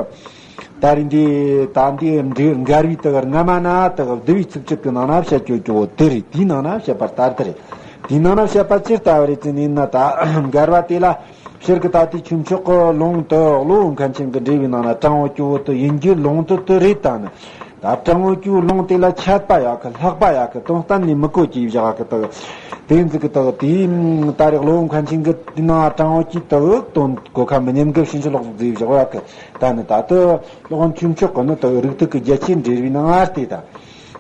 ད་རེས་འདི་ད་འདི་འགལ་བའི་དག་སྔ་མ་ན་དག་བསྡུ་བའི་ཚིགས་བཅད་ཀྱི་ནང་ན་བཤད་རྒྱུ་ཅོ་དེ་རེད། དེའི་ནང་ན་བཤད་པ་ལྟར་དུ་རེད། དེའི་ནང་ན་བཤད་པ་ཅི་ལྟ་བུ་རེད་ཟེར་ནས་ན། ད་འགལ་བ་དེ་ལ། ཕྱིར་གི་ད་ལྟའི་ཆོས་མཆོག་གི་ལུང་དུ་གློ་བུར་མཁན་ཆེན་གྱི་འགྲེལ་བའི་ནང་ན་དྲང་བོ་སྐྱོ་བོ་དུ་ཡིན་རྒྱུ་ལུང་དུ་དུ་རེད། ད་ནི་ད་དྲང་བོ་སྐྱོ་བོ་ལུང་དེ་ལ་ཆད་པ་ཡག་གི་ལྷག་པ་ཡག་གི་དོན་གཏན་ནས་མི་གོ་ཅེས་བཞག་གི་དག་དེ་འཛི་གི་དག་དེའི་ད་རེས་གློ་བུར་མཁན་ཆེན་གྱི་དེ་ནང་དྲང་བོ་སྐྱོ་དུ་དོན་གོ་ཁ་མི་ཉན་གི་ཕྱིན་ཅི་ལོག་ཟིག་བཟོས་བཞག་ཡག་གི། ད་ནི་ད་དུ་སློབ་དཔོན་ཆོས་མཆོག་གི་ནི་དག་རིགས་ཐིག་གི་རྒྱ་ཆེའི་འགྲེལ་བའི་ནང་ཨ་སྟེ་ད་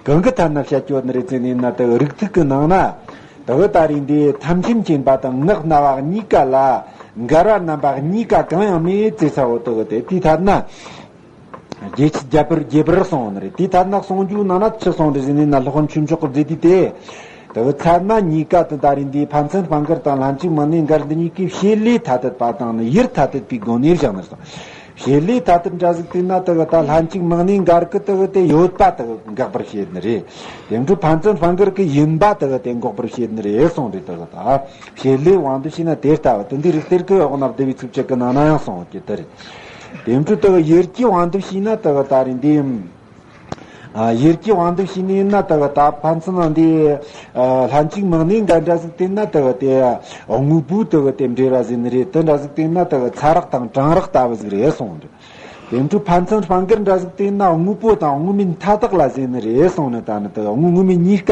གང་གི་ཐད་ན་བཤད་རྒྱུ་ནི་རེད་ཟེར་ནས་ན། དག་རིགས་ཐིག་གི་ནང་ན། དག་ད་རེས་འདི་ཐམས་ཅད་མཁྱེན་པ་དང་ངག་རྣ་བ་གཉིས་ཀ་ལ་འགལ་བ་རྣམ་པ་གཉིས་ཀ་གང་ཡང་མེད་ཟེར་ཚ་བོ་དག་དེ་དེའི་ཐད་ན། རྒྱས་ཆེ་རྒྱས་པར་རྒྱས་པར་གསུངས་ནི་རེད། དེའི་ཐད་ན་གསུང་རྒྱུའི་ནང་ན་ཆི་གསུངས་རེད་ཟེར་ནས་ན། སློབ་དཔོན་ཆོས་མཆོག་གི་མཛད་དུས་དེ། དག་ཚད་མ་གཉིས་ཀ་དུ་ད་རེས་འདི་ཕན་ཚུན་སྤང་གིར་དང་ལྷན་ཅིག་མིང་ནས་འགལ་འདི་གཉིས་ཀའི་བྱེད་ལས་ཐ་དད་པ་དང་ནི་ཡུལ་ཐ་དད་པའི་སྒོ་ནས་བཞག་ནི་རེད། བྱེད་ལས་ཐ་དད་འདྲ་ཟིག་དེ་ན་དག་ད་ལྷན་ཅིག་མིང་ནས་འགལ་གི་དག་དེ་ཡོད་པ་དག་འགག་པར་བྱེད་ནི་རེད། དེ་འཕྲོ་ཕན་ཚུན་སྤང་གིར་གི་ཡིན་པ་དག་དེ་འགོག་པར་བྱེད་ནི་རེད་གསུངས་རེད། དག་ད་བྱེད་ལས་དབང་དུ་བྱས་ན་དེ་ལྟ་བུ་དེ་འདི་རིགས་གཏེར་གི་འོག་ན་བསྡུ་བའི་ཚིགས་བཅད་གི་ནང་ན་ཡང་གསུངས་ཀྱི་དེ་རེད། དེ་འཕྲོ་དག་ཡུལ་གྱི་དབང་དུ་བྱས་ན་དག་ད་རེས་འདི། ཨ་ཡུལ་གྱི་དབང་དུ་བྱས་ནས་ན་དག་ད་ཕན་ཚུན་འདི་ཨ་ལྷན་ཅིག་མིང་ནས་འགལ་འདྲ་ཟིག་དེ་ན་དག་དེ་དངོས་པོ་དག་དེ་འབྲེལ་བ་ཟེར་ནི་རེད། དེ་འདྲ་ཟིག་དེ་ན་དག་ཚ་རགས་དང་གྲང་རགས་ལྟ་བུ་ཟིག་རེད་གསུངས་འདུག་དེ་འཕྲོ་ཕན་ཚུན་སྤང་གིར་འདྲ་ཟིག་དེ་ན་དངོས་པོ་དང་དངོས་མེད་མཐའ་དག་ལ་ཟེར་ནི་རེད་གསུངས་ནི། ད་ནི་དག་དངོས་དངོས་མེད་གཉིས་ཀ་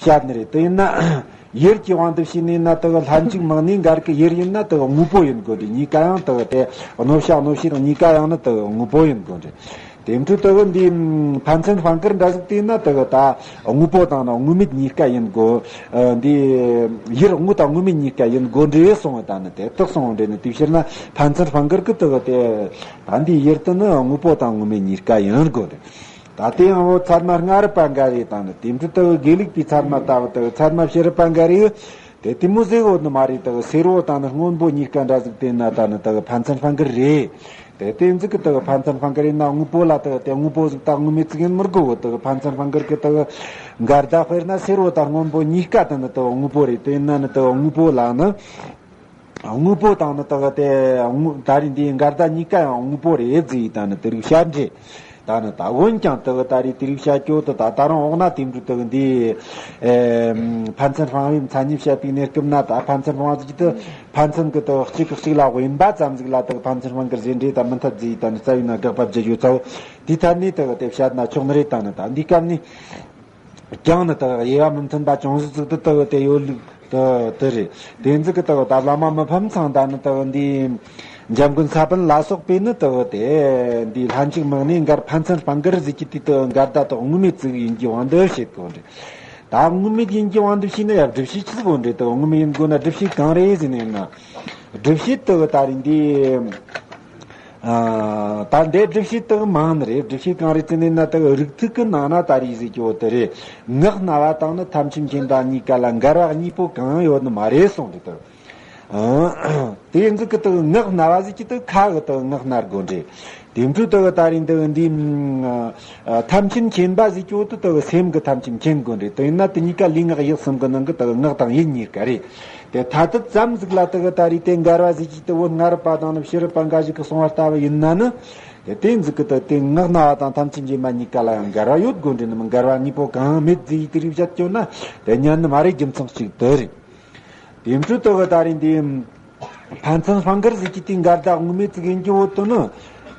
བཤད་ནི་རེད། དེ་ཡིན་ན། ཡུལ་གྱི་དབང་དུ་བྱས་ནས་ན་དག་ལྷན་ཅིག་མིང་ནས་འགལ་གི་ཡུལ་ཡིན་ན་དག་དངོས་པོ་ཡིན་དགོས་འདྲ། གཉིས་ཀ་ཡང་དག་དེ་གནོད་བྱ་གནོད་བྱེད་དང་གཉིས་ཀ་ཡང་ནི་དག་དངོས་པོ་ཡིན་དགོས་འདྲ། དེ་འཕྲོ་དག་འདི་ཕན་ཚུན་སྤང་གིར་འདྲ་ཟིག་དེ་ན་དག་ད་དངོས་པོ་དང་ན་དངོས་མེད་གཉིས་ཀ་ཡིན་དགོས། ཨ་འདི་ཡུལ་དངོས་དང་དངོས་མེད་གཉིས་ཀ་ཡིན་དགོས་འདྲ་གསུངས་བ། ད་ནི་དེ་དག་གསུངས་འདྲ་ནི། དེའི་ཕྱིར་ན་ཕན་ཚུན་སྤང་གིར་གི་དག་དེ་ད་འདི་ཡུལ་དུ་ནི་དངོས་པོ་དང་དངོས་མེད་གཉིས་ཀ་ཡིན་དགོས་འདྲ། ད་དེ་ཡང་འོ་ཚད་མ་སྔ་རབས་པ་འགའ་རེ་དང་ནི་དེ་འཕྲོ་དུ་དགེ་ལུགས་པའི་ཚད་མ་ལྟ་བུ་དུ་ཚད་མ་ཕྱི་རབས་པ་འགའ་རེ་དེ་དེ་མོ་ཟེར་འོ་ནི་མ་རེད། དུ་སེར་བོ་དང་ནི་སྔོན་པོ་གཉིས་ཀ་འདྲ་ཟིག་དེ་ན་ད་ནི་དུ་ཕན་ཚུན་སྤང་གི་རེད། དེ་དེ་ཟིག་གི་དུ་ཕན་ཚུན་སྤང་གི་རེད་ན་དངོས་པོ་ལ་དུ་དེ་དངོས་པོ་ཟིག་དང་དངོས་མེད་ཟིག་ཡིན་མི་དགོས། དུ་ཕན་ཚུན་སྤང་གི་རེད་གི་དུ་འགལ་ཟླ་དཔེར་ན་སེར་བོ་དང་སྔོན་པོ་གཉིས་ཀ་དུ་ནི་དུ་དངོས་པོ་རེད། དེ་ན་ནི་དུ་དངོས་པོ་ལ་ནི། དངོས་པོ་དང་ནི་དག་དེ་དངོས་ད་རེས་འདིའི་འགལ་ཟླ་གཉིས་ཀ་ཡང་དངོས་པོ་རེད་ཟེར་ཡི་ད་ནི་དེ་རིགས་བཤད་འདྲེ། ད་ནི་ད་འོན་ཀྱང་དེ་གི་ད་རེས་དེ་རིགས་བྱ་སྐྱོ་དེ་ད་ད་རུང་འོག་ན་དེ་འདྲ་དེ་གི་འདི་ཨེ་ཕན་ཚུན་སྤང་བའི་མཚན་ཉིད་བཤད་པའི་གནས་སྐབས་ན། ད་ཕན་ཚུན་སྤང་བ་ཟིག་གི་དེ་ཕན་ཚུན་གི་དེ་གཅིག་གིས་གཅིག་ལ་དབེན་པ་ཙམ་ཟིག་ལ་དེ་ཕན་ཚུན་སྤང་གི་རེད་འདྲ། ད་མི་འཐད་ཟེར། ད་ནི་རྩ་བའི་ནང་དགག་པ་བརྒྱབ་ཡོད་ཚ་བོ། དེའི་ཐད་ནས་དེ་གི་དེ་བཤད་ན་ཆོག་ནི་རེད། ད་ནི་ད་འདི་སྐབས་ནས། ཀྱང་ནི་དག་དབྱེ་བ་མི་མཐུན་པ་ཅུང་ཟད་ཙིག་ཏུ་དག་དེ་ཡོད་ལུགས་དུ་དེ་རེད། དེ་ཚིག་གི་དག་ད་བླ་མ་མི་ཕམ་ཚང་ད་ནི་དག་འདི་འཇམ་མགོན་ས་པཎ་ལ་སོགས་པས་ནི་དག་དེ་འདི་ལྷན་ཅིག་དམིགས་ནས་འགལ་ཕན་ཚུན་སྤང་གི་རེད་ཟེར་གྱི་དེ་དག་འགལ་ཟླ་དག་དངོས་མེད་ཅིག་ཡིན་གྱི་དབང་དུ་བྱེད་དགོས་རེད། ད་དངོས་མེད་ཡིན་གྱི་དབང་དུ་བྱས་ན་ཡང་སྒྲུབ་བྱེད་ཅི་ཟིག་དགོས་རེད། དག་དངོས་མེད་ཡིན་དགོས་ན་སྒྲུབ་བྱེད་གང་རེད་ཟེར་ནས་ཡིན་ན། སྒྲུབ་བྱེད་དག་ད་རེད་འདི། ཨ། ད་འདི་སྒྲུབ་བྱེད་དག་མང་ནི་རེད། སྒྲུབ་བྱེད་གང་རེད་ཟེར་ནས་ན། དག་རིགས་ཐིག་གི་ནང་ན་ད་རེད་ཟེར་གྱི་འོ་དེ་རེད། ངག་རྣ་བ་དང་ནི་ཐམས་ཅད་མཁྱེན་པ་གཉིས་ཀ་ལ་འགལ་བ་གཉིས་པོ་གང་ཡོད་ནི་མ་རེད་གསུངས་རེད་དོ། ཨ། དེ་ཡིན་ཙི་གི་དག་ངག་རྣ་བ་ཟེར་གྱི་དག་ཁ་གི་དག་ངག་རྣ་དགོས་རེད། དེ་འཕྲོ་དག་ད་རེད་འདི་འདི་ཨ། ཐམས་ཅད་མཁྱེན་པ་ཟེར་གྱི་འོ་དེ་དག་སེམས་གི་ཐམས་ཅད་མཁྱེན་དགོས་རེད། དེ་ཡིན་ན་དེ་གཉིས་ཀ་ལུས་ངག་ཡིད་གསུམ་གི་ནང་གི་དག་ངག་དང་ཡིད་གཉིས་ཀ་རེད། དེ་ཐ་དད་ཙམ་ཟིག་ལ་དེ་གི་ད་རེད་དེ་འགལ་བ་ཟིག་གིས་དེ་བོད་སྔ་རབས་པ་དང་ནི་ཕྱི་རབས་པ་འགའ་ཞིག་གིས་གསུངས་པ་ལྟ་བུ་ཡིན་ན་ནི། དེ་དེ་ཟིག་གི་དེ་དེ་ངག་རྣ་བ་དང་ཐམས་ཅད་མཁྱེན་པ་གཉིས་ཀ་ལ་ཡང་འགལ་བ་ཡོད་དགོས་འདྲ་ནི་མི་འགལ་བ་གཉིས་པོ་གང་མེད་ཟིག་དེ་རིགས་བཤད་ཀྱོ་ན། དེ་ཉན་ནི་མ་རེད། རྒྱུ་མཚན་གཅིག་དེ་རེད། དེ་འཕྲོ་དེ་གི་ད་རེད་འདི། ཕན་ཚུན་སྤང་གི་རེད་ཟེར་གྱི་དེ་འགལ་ཟླ་དངོས་མེད་ཅིག་ཡིན་གྱི་འོ་དེ་ནི།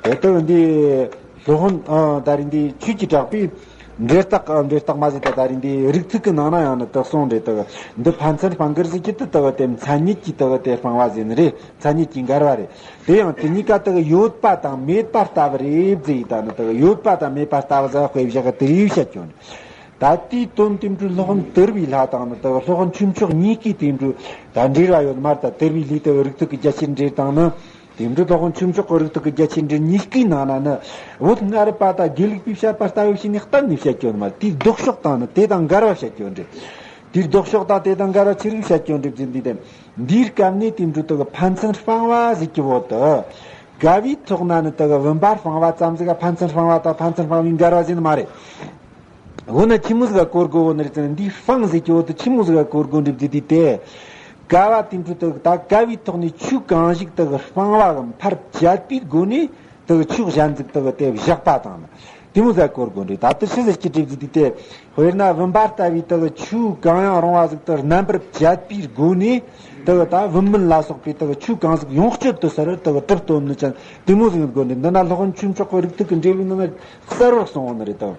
དེ་དེ་གི་འདི། སློབ་དཔོན་ཨ་ད་རེད་འདི་ཆོས་ཀྱི་གྲགས་པས། འབྲས་རྟགས་ཨ་འབྲས་རྟགས་མ་ཟེར་ད་ད་རེད་འདི་རིགས་ཐིག་གི་ནང་ན་ཡང་ནི་དེ་གསུངས་རེད། དེ་འདི་ཕན་ཚུན་སྤང་གི་རེད་ཟེར་གྱི་དེ་དེ་གི་དེ་མཚན་ཉིད་ཀྱིས་དེ་གི་དེ་སྤང་བ་ཟེར་ནི་རེད། མཚན་ཉིད་ཀྱིས་འགལ་བ་རེད། དེ་ཡང་དེ་གཉིས་ཀ་དེ་གི་ཡོད་པ་དང་མེད་པ་ལྟ་བུ་རེད་ཟེར་ཡི་ད་ནི་དེ་གི་ཡོད་པ་དང་མེད་པ་ལྟ་བུ་ཟེར་དཔེ་བཞག་གི་དེ་རིགས་བཤད་ཀྱོ་ནི། ད་ལྟའི་དོན་དེ་འཕྲོ་སློབ་དཔོན་དུལ་བའི་ལྷ་དང་ནི་དེ་སློབ་དཔོན་ཆོས་མཆོག་གཉིས་ཀའི་དེ་འཕྲོ་ད་འགྲེལ་བ་ཡོད་མ་རེད། ད་དུལ་བའི་ལྷའི་དེ་རིགས་ཐིག་གི་རྒྱ་ཆེར་འགྲེལ་དང་ནི། དེ་འཕྲོ་སློབ་དཔོན་ཆོས་མཆོག་གི་རིགས་ཐིག་གི་རྒྱ་ཆེར་འགྲེལ་གཉིས་ཀའི་ནང་ན་ནི། བོད་སྔ་རབས་པ་དང་དགེ་ལུགས་པའི་བཤད་པ་ལྟ་བུ་ཞིག་ནི་གཏན་ནས་བཤད་ཀྱི་ཡོད་མ་རེད། དེའི་ལྡོག་ཕྱོགས་དང་ནི་དེ་དང་འགལ་བ་བཤད་ཀྱི་ཡོད་འདྲ། དེའི་ལྡོག་ཕྱོགས་དང་དེ་དང་འགལ་བ་ཆི་རིགས་བཤད་ཀྱི་ཡོད་འདྲ་ཟེར་འདི་དེ། འདིའི་སྐབས་ནས་དེ་འཕྲོ་དེ་གི་ཕན་ཚུན་སྤང་བ་ཟེར་གྱི་བོ་དེ། དགའ་བའི་ཐོག་ན་ནི་དེ་གི་བུམ་པར་སྤང་བ་ཙམ་ཟིག་ག་ཕན་ཚུན་སྤང་བ་དང་ཕན་ཚུན་སྤང་བའི་འགལ་བ་ཟེར་ནི་མ་རེད། འོ་ན་ཆི་མོ་ཟིག་ག་གོ་དགོས་འོ་ན་རེད་ཟེར་ན། འདིའི་སྤང་ཟེར་གྱི་འོ་དེ་ཆི་མོ་ཟིག་ག་གོ་དགོས་འདྲ་ཟེར་དུས་དེ། དགའ་བ་དེ་འཕྲོ་དེ་ད་དགའ་བའི་ཐོག་ནས་ཆོས་གང་ཞིག་དེ་སྤང་བའམ་ཕར་བཅད་པའི་སྒོ་ནས་དེ་ཆོས་གཞན་ཟིག་དེ་དེ་བཞག་པ་དང་ནི་དེ་མོ་ཟིག་ག་གོ་དགོས་འདྲ། ད་དེ་ཆི་ཟིག་གི་གྲུབ་ཟིག་དུས་དེ། དཔེར་ན་བུམ་པ་ལྟ་བུའི་དེ་ཆོས་གང་ཡང་རུང་བ་ཟིག་དེ་རྣམ་པར་བཅད་པའི་སྒོ་ནས་དེ་ད་བུམ་སྨན་ལ་སོགས་པའི་དེ་ཆོས་གང་ཟིག་ཡོངས་སྤྱོད་དུ་ཟེར་དེ་གྲུབ་སྟོན་ནི་ཅན་དེ་མོ་ཟིག་དགོས་འདྲ། འདི་ན་སློབ་དཔོན་ཆོས་མཆོག་གི་རིགས་ཐིག་གི་འགྲེལ་བའི་ནང་ན། གསལ་བོར་གསུངས་པ་ནི་རེད་དོ།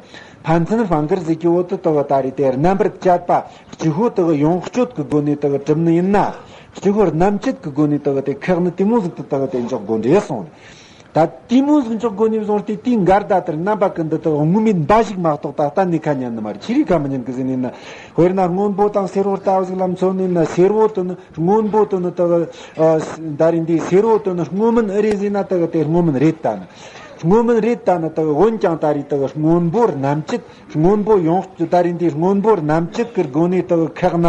ཕན་ཚུན་སྤང་གི་རེད་ཟེར་གྱི་འོ་དེ་དེ་གི་ད་རེད་དེ་རྣམ་པར་བཅད་པ་གཅིག་པོ་དེ་གི་ཡོངས་སྤྱོད་ཀྱི་སྒོ་ནས་དེ་གི་གྲུབ་ནི་ཡིན་ན། གཅིག་པོ་རྣམ་བཅད་ཀྱི་སྒོ་ནས་དེ་གི་དེ་ཁེགས་ནི་དེ་མོ་ཟིག་ཏུ་དེ་གི་དེ་འཇོག་དགོས་འདྲ་གསུངས། ད་དེ་མོ་ཟིག་འཇོག་དགོས་ནི་བཟུང་སྟེ་དེའི་འགལ་ཟླ་དེར་རྣམ་པ་ཀུན་ཏུ་དེ་གི་དངོས་མེད་འབའ་ཞིག་མ་གཏོགས་ད་གཏན་ནས་ཁ་ཉན་ནི་མ་རེད། ཆི་རིགས་ཁ་མི་ཉན་གི་ཟེར་ནི་ན། དཔེར་ན་སྔོན་པོ་དང་སེར་པོ་ལྟ་བུ་ཟིག་ལ་མཚོན་ནི་ན། སེར་པོ་དེ་ནི་སྔོན་པོ་དེ་ནི་དེ་གི་ད་རེད་འདི་སེར་པོ་དེ་ནི་སྔོ་སྨན་ཨེ་རེད་ཟེར་ན་དེ་གི་དེ་སྔོ་སྨན་རེད་ད་ནི། སྔོ་སྨན་རེད་ད་ནི་དེ་གི་འོན་ཀྱང་ད་རེད་དེ་གི་སྔོན་པོ་རྣམ་བཅད། སྔོན་པོ་ཡོངས་སུ་ད་རེད་འདི་སྔོན་པོ་རྣམ་བཅད་ཀྱི་སྒོ་ནས་དེ་གི་ཁེགས་ན།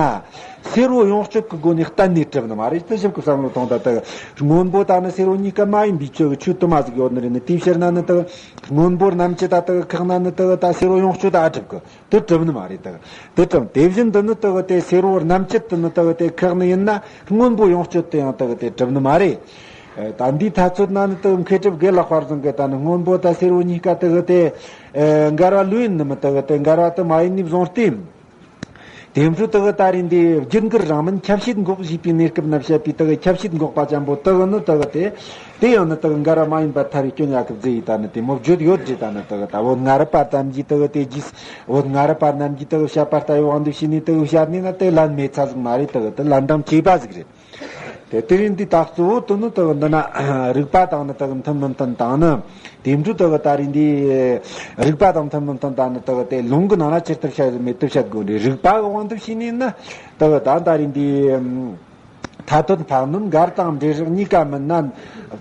སེར་པོ་ཡོངས་སྤྱོད་ཀྱི་སྒོ་ནས་གཏན་ནས་གྲུབ་ནི་མ་རེད། དེ་ཞིབ་ཀྱི་བསམ་བློ་ཐོངས་ད། དེ་གི་སྔོན་པོ་དང་ནི་སེར་པོ་གཉིས་ཀ་མ་ཡིན་པའི་ཆོས་ཀྱི་ཆོས་དུ་མ་ཟིག་ཡོད་ནི་རེད་ནི། དེའི་ཕྱིར་ན་ནི་དེ་གི་སྔོན་པོ་རྣམ་བཅད་ད་དེ་གི་ཁེགས་ན་ནི་དེ་གི་ད་སེར་པོ་ཡོངས་སྤྱོད་ད་ཨ་གྲུབ་གི། དེ་གྲུབ་ནི་མ་རེད་དེ། དེ་གྲུབ་དེ་བཞིན་དུ་ནི་དེ་གི་དེ་སེར་པོ་རྣམ་བཅད་དུ་ནི་དེ་གི་དེ་ཁེགས་ནི་ཡིན་ན། སྔོན་པོ་ཡོངས་སྤྱོད་དུ་ཡང་དེ་གི་དེ་གྲུབ་ནི་མ་རེད། ཨེ། ད་འདིའི་ཐ་ཚོད་ན་ནི་དེ་གི་མཁས་གྲུབ་དགེ་ལེགས་དཔལ་བཟང་གིས་ད་ནི་སྔོན་པོ་དང་སེར་པོ་གཉིས་ཀ་དེ་གི་དེ། ཨེ། འགལ་བ་ལོས་ཡིན་ནི་མི་དེ་གི་དེ་འགལ་བ་དེ་མ་ཡིན་ནི་བཟུང་སྟེ། དེ་འཕྲོ་དེ་གི་ད་རེད་འདི་རྒྱུད་མགུར་རང་མིན་ཁྱབ་བྱེད་འགོག་ཞེས་པའི་གནས་སྐབས་ན་བཤད་པའི་དེ་གི་ཁྱབ་བྱེད་འགོག་པ་ཅན་པོ་དེ་གི་ནི་དེ་གི་དེ། དེ་ཡང་ནི་དེ་གི་འགལ་བ་མ་ཡིན་པར་ཐལ་བའི་སྐྱོན་ཡ་གི་རྫས་ཡིན་ད་ནི་དེ་མོ་བརྗོད་ཡོད་རེད། ད་ནི་དེ་གི་ད་བོད་སྔ་རབས་པ་རྣམས་ཀྱིས་དེ་གི་དེ་རྗེས་བོད་སྔ་རབས་པ་རྣམས་ཀྱིས་དེ་གི་བཤད་པ་ལྟ་བུའི་དབང་དུ་བྱས་ནས་དེ་གི་བཤད་ནས་ན་དེ་ལན་མེད་ཚ་ཟིག་མ་རེད། དེ་གི་དེ་ལན་གྲངས་ཆེ་བ་ཟིག་རེད། དེ་དེ་རིང་འདི་ད་གཙོ་བོ་དེ་ནི་དེ་གི་འདི་ན་རིགས་པ་དང་ནི་དེ་གི་མཐུན་མི་མཐུན་དང་ནི། དེ་འཕྲོ་དེ་གི་ད་རེད་འདི་རིགས་པ་དང་མཐུན་མི་མཐུན་དང་ནི་དེ་གི་དེ་ལུང་གི་ནང་ན་ཇི་ལྟར་བཤད་མེད་དུ་བཤད་དགོས་རེད། རིགས་པ་གི་དབང་དུ་བྱས་ནས་ན་དེ་གི་ད་ད་རེད་འདི། ཐ་དད་འཕགས་ནོན་འགལ་དང་འབྲེལ་རགས་གཉིས་ཀ་མིན་ན།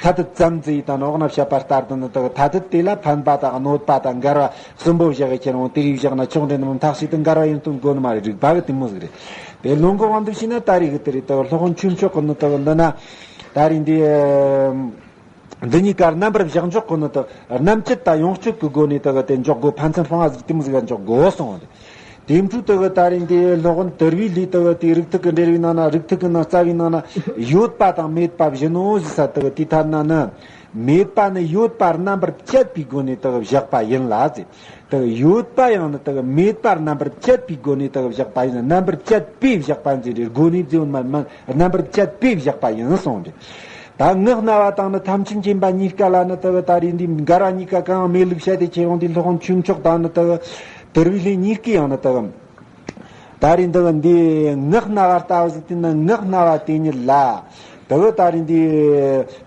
ཐ་དད་ཙམ་ཟེར་ཡི་ད་ནི་འོག་ན་བཤད་པ་ལྟར་དུ་ནི་དེ་གི་ཐ་དད་དེ་ལ་ཕན་པ་དང་གནོད་པ་དང་འགལ་བ་གསུམ་པོ་བཞག་གི་ཁྱེར་འོང་དེ་རིགས་བཞག་ན་ཆོག་འདྲ་ནི་མིན། ཐག་ཆོད་དུ་འགལ་བ་ཡིན་སྟོན་དགོས་ནི་མ་རེད། རིགས་པ་གི་དེ་མོ་ཟིག་རེད། དེ་ལུང་གི་དབང་དུ་བྱས་ན་ད་རེད་གི་དེ་རེད། དེ་སློབ་དཔོན་ཆོས་མཆོག་གི་ནི་དེ་གི་འདི་ན་ད་རེད་འདི། འདི་གཉིས་ཀ་རྣམ་པར་བཞག་འཇོག་གི་ནི་དེ་རྣམ་བཅད་དང་ཡོངས་སྤྱོད་ཀྱི་སྒོ་ནས་དེ་གི་དེ་འཇོག་དགོས། ཕན་ཚུན་སྤང་བ་ཟིག་དེ་མོ་ཟིག་ག་འཇོག་དགོས་གསུངས་པ་རེད། དེ་འཕྲོ་དེ་གི་ད་རེད་འདི་སློབ་དཔོན་དུལ་བའི་ལྷའི་དེ་གི་དེ་རིགས་ཐིག་གི་འགྲེལ་བའི་ནང་ན། རིགས་ཐིག་གི་ནང་རྩ་བའི་ནང་ན་ཡོད་པ་དང་མེད་པ་བཞི་ནོ་ཟེར་ས་དེ་གི་དེའི་ཐད་ན་ནི། མེད་པ་ནི་ཡོད་པ་རྣམ་པར་བཅད་པའི་སྒོ་ནས་དག་བཞག་པ་ཡིན་ལ་ཟེར། དག་ཡོད་པ་ཡང་ནི་དག་མེད་པ་རྣམ་པར་བཅད་པའི་སྒོ་ནས་དག་བཞག་པ་ཡིན། རྣམ་པར་བཅད་པས་བཞག་པ་ཟེར་རེད། སྒོ་ནས་ཟེར་མ་མ་རྣམ་པར་བཅད་པས་བཞག་པ་ཡིན་གསུངས་ཏེ། ད་ངག་རྣ་བ་དང་ནི་ཐམས་ཅད་མཁྱེན་པ་གཉིས་ཀ་ལ་ནི་དག་ད་རེས་འདི་འགལ་བ་གཉིས་ཀ་གང་ཡང་མེད་ལུགས་བཤད་དེ་ཁྱེད་རང་འདི་སློབ་དཔོན་ཆོས་མཆོག་དང་ནི་དག་དུར་བའི་ལྷས་གཉིས་ཀས་ཡང་ནི་དག་ད་རེས་འདི་འདི་ངག་རྣ་བ་ལྟ་བུ་ཟིག་དེ་ནི་ངག་རྣ་བ་དེ་ཉིད་ལ། དེ་གི་ད་རེས་འདི་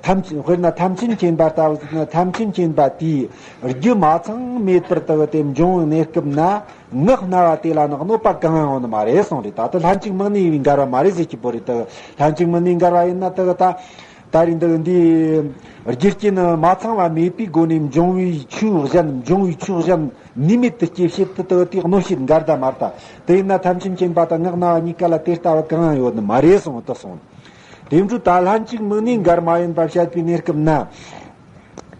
ཐམས་ཅད་དཔེར་ན་ཐམས་ཅད་མཁྱེན་པ་ལྟ་བུ་ཟིག་ན། ཐམས་ཅད་མཁྱེན་པ་དེའི་རྒྱུ་མ་ཚང་མེད་པར་དེ་གི་དེ་འབྱུང་བའི་གནས་སྐབས་ན། ངག་རྣ་བ་དེ་ལ་ནི་གནོད་པ་གང་ཡང་ཡོང་ནི་མ་རེད་གསུངས་རེད། ད་ལྟ་ལྷན་ཅིག་དམིགས་གནས་ཡིན་པའི་འགལ་བ་མ་རེད་ཟེར་གྱི་པོ་རེད། དེ་གི་ལྷན་ཅིག་དམིགས་གནས་འགལ་བ་ཡིན་ན་དེ་གི་ད་ད་རེས་འདི་འདི་རྒྱུ་རྐྱེན་མ་ཚང་བ་མེད་པའི་སྒོ་ནས་འབྱུང་བའི་ཆོས་གཞན། འབྱུང་བའི་ཆོས་གཞན་ནུས་མེད་དུ་སྐྱེ་བྱེད་དུ་དེ་གི་དེ་གནོད་བྱེད་འགལ་ཟླ་མ་རེད། ད་དེ་ཡིན་ན་ཐམས་ཅད་མཁྱེན་པ་དང་ངག་རྣ་བ་གཉིས་ཀ་ལ་དེ་ལྟ་བུ་གང་ཡང་ཡོད་ནི་མ་རེད་གསུངས་དུ་གསུངས། དེ་འཕྲོས་ད་ལྷན་ཅིག་དམིགས་གནས་འགལ་མ་ཡིན་པ་བཤད་པའི་གནས་སྐབས་ན།